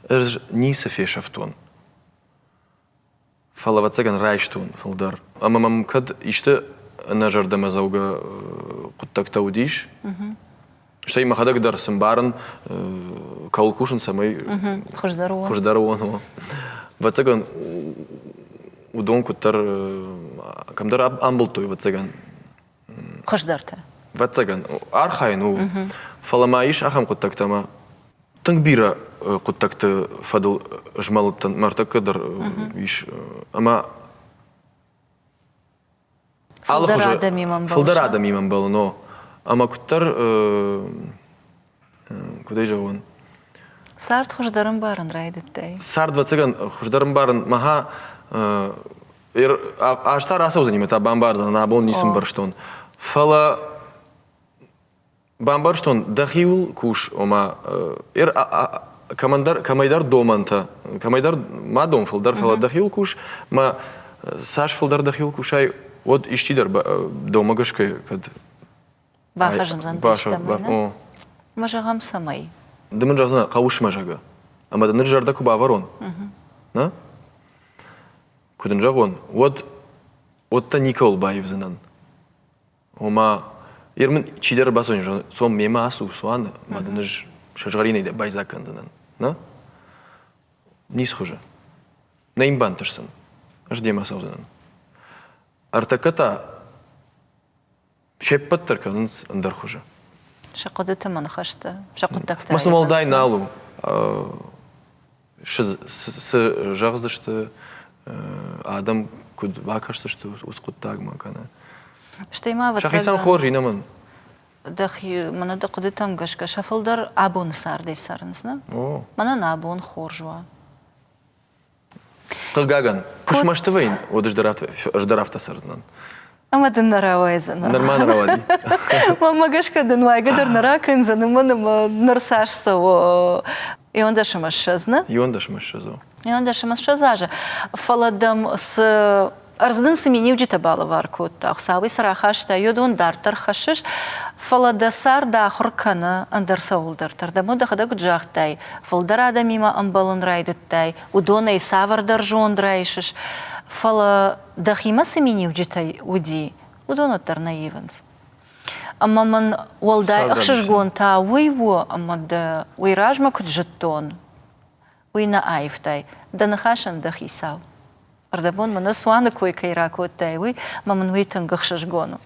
Ӕз ницы фесӕфтон, фӕлӕ, ӕвӕццӕгӕн, райстон фылдӕр. Ӕмӕ мӕм кӕд исты ӕнӕзӕрдӕмӕдзӕугӕ хъуыддӕгтӕ уыдис, стӕй мӕхӕдӕг дӕр цы мбарын, кӕуыл кусын, цӕмӕй хуыздӕр уон. Хуыздӕр уон. Ӕвӕццӕгӕн, уыдон куыддӕр кӕмдӕр амбылдтой, ӕвӕццӕгӕн. Хуыздӕртӕ. Ӕвӕццӕгӕн, архайын у. Фӕлӕ ма ис ахӕм хъуыддӕгтӕ, ӕмӕ тынг бирӕ хъуыддӕгты фӕдыл змӕлыдтӕн мӕ ӕртӕккӕ дӕр ис. Ӕмӕ. Фылдӕр адӕмимӕ ӕмбӕлыс. Фылдӕр адӕмимӕ ӕмбӕлын, о. Ӕмӕ куыддӕр, куыд ӕй зӕгъон? Цард хуыздӕр ӕмбарын райдыдтай. Цард, ӕвӕццӕгӕн, хуыздӕр ӕмбарын мӕхӕ азтӕ рацӕудзӕни мӕ та бамбардзӕн, абон ницы ӕмбӕрстон. Фӕлӕ Бамбӕрстон, дӕхиуыл кус, ома кӕмӕндӕр, кӕмӕйдӕр домӕнтӕ, кӕмӕйдӕр ма дом фылдӕр, фӕлӕ дӕхиуыл кус, мӕ цас фылдӕр дӕхиуыл кусай, уӕд исчи дӕр дӕумӕ гӕсгӕ кӕд бафӕзмдзӕн истӕмӕй, Мӕ зӕгъӕм, цӕмӕй? Ды мын зӕгъдзынӕ, хъӕуыс мӕ, зӕгъгӕ. Ӕмӕ дын ныр зӕрдӕ куы бавӕрон, нӕ? Куы дын зӕгъон, уӕд уӕд дӕ никӕуыл баивдзынӕн. Ома, ер мын чидӕр бацӕуин, цом мемӕ ацу цуаны, ӕмӕ дын ӕз сызгъӕринӕй дӕ байдзаг кӕндзынӕн. Нӕ? Ницы хуызы. Нӕ йын бантысдзӕн. Ӕз демӕ цӕудзынӕн. Ӕртӕккӕ та се ппӕт дӕр кӕнынц ӕндӕр хуызы. Сӕ хъуыдыты мӕ ныхӕстӕ, сӕ хъуыддӕгтӕ. Мӕ сын уӕлдай нал у. Цы зӕгъдзысты адӕм, куыд бакӕсдзысты уыцы хъуыддагмӕ кӕнӕ. Стӕй ма Сӕхицӕн хорз инӕмӕн. Дӕхи мӕнӕ дӕ хъуыдытӕм гӕсгӕ сӕ фылдӕр абоны цардӕй цӕрынц, нӕ? Мӕнӕн абон хорз уа. Хъыгагӕн, куы смӕсты вӕййын, уӕд ӕз дӕр афтӕ цӕрдзынӕн. Ӕмӕ дын нӕ рауайдзӕн. Нырма нӕ рауади. Мӕнмӕ гӕсгӕ дын уайгӕ дӕр нӕ ракӕндзӕн, уымӕн ӕмӕ ныр цас цӕуы 21 нӕ? 21 у. 21 азы. Фӕлӕ дӕм цы ӕрдз дын цы миниуджытӕ балӕвар кодта, Хуыцауӕй цы рахаста, уыдон дарддӕр хӕссыс, фӕлӕ дӕ цард ахуыр кӕны ӕндӕр цӕуылдӕрты. Ӕрдӕбон дӕхӕдӕг куыд загътай, фылдӕр адӕмимӕ ӕмбӕлын райдыдтай, уыдонӕй цавӕрдӕр зонд райсыс, фӕлӕ дӕхимӕ цы миниуджытӕ уыди, уыдон уӕддӕр нӕ ивынц. Ӕмӕ мын уӕлдай ӕхсызгон та уый у, ӕмӕ дӕ уый размӕ куыд зыдтон, уый нӕ аивтай, дӕ ныхасӕн дӕ хицау. Ӕрдӕбон мын цуаны кой кӕй ракодтай, уый ӕмӕ мын уый тынг ӕхсызгон у.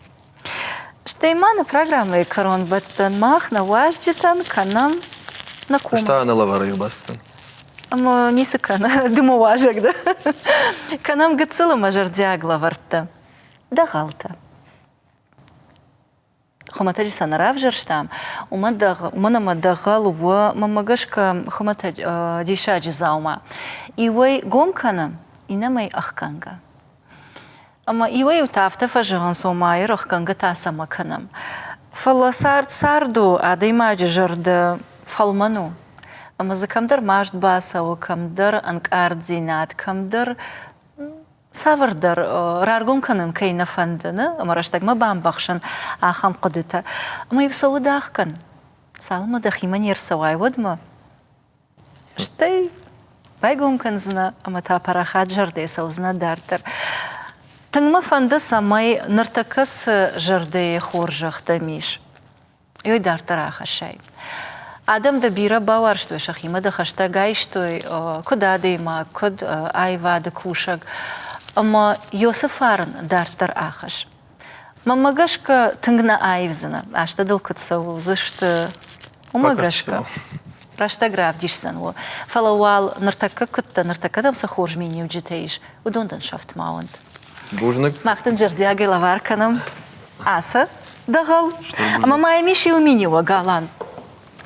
Стӕй ма нӕ программӕйы кӕронбӕттӕн мах нӕ уазджытӕн кӕнӕм нӕ ком. Ӕз та ӕнӕлӕварӕй ӕрбацыдтӕн. Ӕмӕ ницы кӕны, ды мӕ уазӕг дӕ. Кӕнӕм гыццыл ӕмӕ зӕрдиаг лӕвӕрттӕ. Дӕгъӕлтӕ. Хуымӕтӕджы сӕ нӕ равзӕрстам, уымӕн ӕмӕ дӕгъӕл у, мӕнмӕ гӕсгӕ, хуымӕтӕджы диссаджы дзаума. Иуӕй гом кӕны, иннӕмӕй ӕхгӕнгӕ. Ӕмӕ иуӕй-иутӕ афтӕ фӕзӕгъынц, ома ӕрӕхгӕнгӕ та цӕмӕ кӕнӕм. Фӕлӕ цард цард у, адӕймаджы зӕрдӕ фӕлмӕн у. Ӕмӕ дзы кӕмдӕр маст бацӕуы, кӕмдӕр ӕнкъарддзинад, кӕмдӕр цавӕрдӕр раргом кӕнын кӕй нӕ фӕнды, нӕ? Ӕмӕ рӕстӕгмӕ бамбӕхсын ахӕм хъуыдытӕ. Ӕмӕ-иу сӕ уд ӕхгӕн, цалынмӕ дӕхимӕ не рцӕуай, уӕдмӕ. Стӕй байгом кӕндзынӕ ӕмӕ та парахат зӕрдӕйы цӕудзынӕ дарддӕр. Тынг мӕ фӕнды, цӕмӕй ныртӕккӕ цы зӕрдӕйы хорзӕх дӕм ис, уый дарддӕр ахӕссай. Адӕм дӕ бирӕ бауарзтой, сӕхимӕ дӕ хӕстӕг айстой, куыд адӕймаг, куыд аивады кусӕг. Ӕмӕ Иосы фарн дарддӕр ахӕсс. Мӕнмӕ гӕсгӕ тынг нӕ аивдзынӕ, азтӕ дыл куыд цӕудзысты, уымӕ гӕсгӕ. Рӕстӕг равдисдзӕн у. Фӕлӕ уал ныртӕккӕ куыд дӕ, ныртӕккӕ дӕм цы хорз миниуджытӕ ис, уыдон дын сӕфт ма уӕнт. Бузныг. Мах дын зӕрдиагӕй лӕвар кӕнӕм ацы дӕгъӕл. Ӕмӕ ма йӕм ис иу миниуӕг, Алан.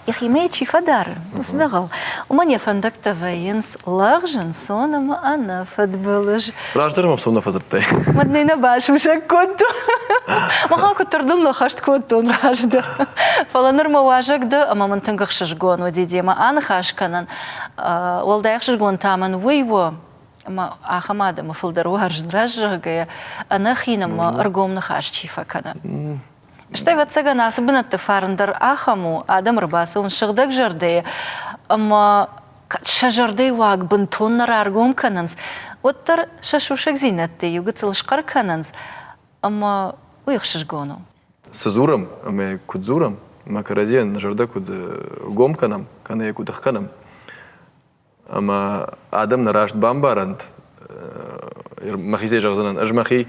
Йӕхимӕ чи фӕдары, уыцы дӕгъӕл, уымӕн йӕ фӕндӕгтӕ вӕййынц лӕгъз, ӕнцон ӕмӕ ӕнӕфыдбылыз. Раздӕр мӕм цӕуылнӕ фӕдзырдтай? Уӕд нӕ нӕ басусӕг кодтон. Махӕн куыддӕр дыл ныхӕст кодтон раздӕр. Фӕлӕ ныр мӕ уазӕг дӕ ӕмӕ мын тынг ӕхсызгон уыди демӕ аныхас кӕнын. Уӕлдай ӕхсызгон та мын уый у, ӕмӕ ахӕм адӕмы фылдӕр уарзын раззӕгъгӕйӕ, ӕнӕхин ӕмӕ ӕргом ныхас чи фӕкӕны. Стӕй, ӕвӕццӕгӕн, ацы бынӕтты фарн дӕр ахӕм у, адӕм ӕрбацӕуынц сыгъдӕг зӕрдӕйы ӕмӕ кӕд сӕ зӕрдӕйы уаг бынтон нӕ раргом кӕнынц, уӕддӕр сӕ сусӕгдзинӕдтӕ иу гыццыл схъӕр кӕнынц ӕмӕ уый ӕхсызгон у. Цы дзурӕм ӕмӕ куыд дзурӕм, ӕмӕ кӕрӕдзийӕн нӕ зӕрдӕ куыд гом кӕнӕм, кӕнӕ йӕ куыд ӕхгӕнӕм, ӕмӕ адӕм нӕ раст бамбарӕнт. Мӕхицӕй зӕгъдзынӕн, ӕз мӕхи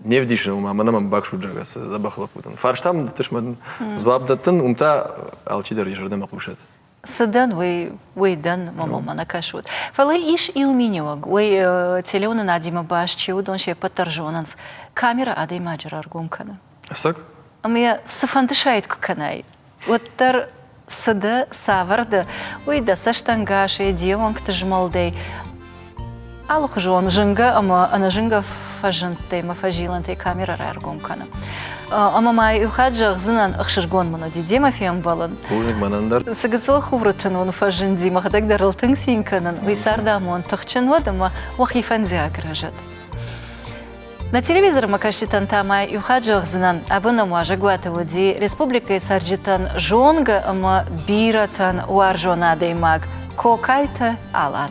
не вдисын, ома мӕнӕ мӕм баксуджага цы дзӕбӕх лӕппу дӕн. Фарста мын дӕттыс, мӕ дзуапп дӕттын, уым та алчидӕр йӕ зӕрдӕмӕ хъусӕд. Цы дӕн, уый, уый дӕн, мӕ нӕ кӕсут. Фӕлӕ ис иу миниуӕг, уый телеуынынадимӕ баст чи, уыдон се ппӕт дӕр зонынц. Камерӕ адӕймаджы раргом кӕны. Ӕцӕг? Ӕмӕ йӕ цыфӕнды сайд куы кӕнай, уӕддӕр цы дӕ, цавӕр дӕ, уый дӕ цӕстӕнгасӕй, де уӕнгты змӕлдӕй, алыхуызон зынгӕ ӕмӕ ӕнӕзынгӕ фӕзындтӕй мӕ фӕзилӕнтӕй камерӕ раргом кӕны. Ӕмӕ ма иу хатт зӕгъдзынӕн, ӕхсызгон мын уыди демӕ фембӕлын. Бузныг мӕнӕн дӕр. Цы гыццыл хуры тын уын фӕзынди, мӕхӕдӕг дӕр ыл тынг цин кӕнын, уый цардамонд тыхджын уӕд ӕмӕ уӕхи фӕндиаг рӕзӕд. Нӕ телевизормӕ кӕсджытӕн та ма иу хатт зӕгъдзынӕн, абон нӕм уазӕгуаты уыди республикӕйы цӕрджытӕн зонгӕ ӕмӕ бирӕтӕн уарзон адӕймаг Кокайты Алан.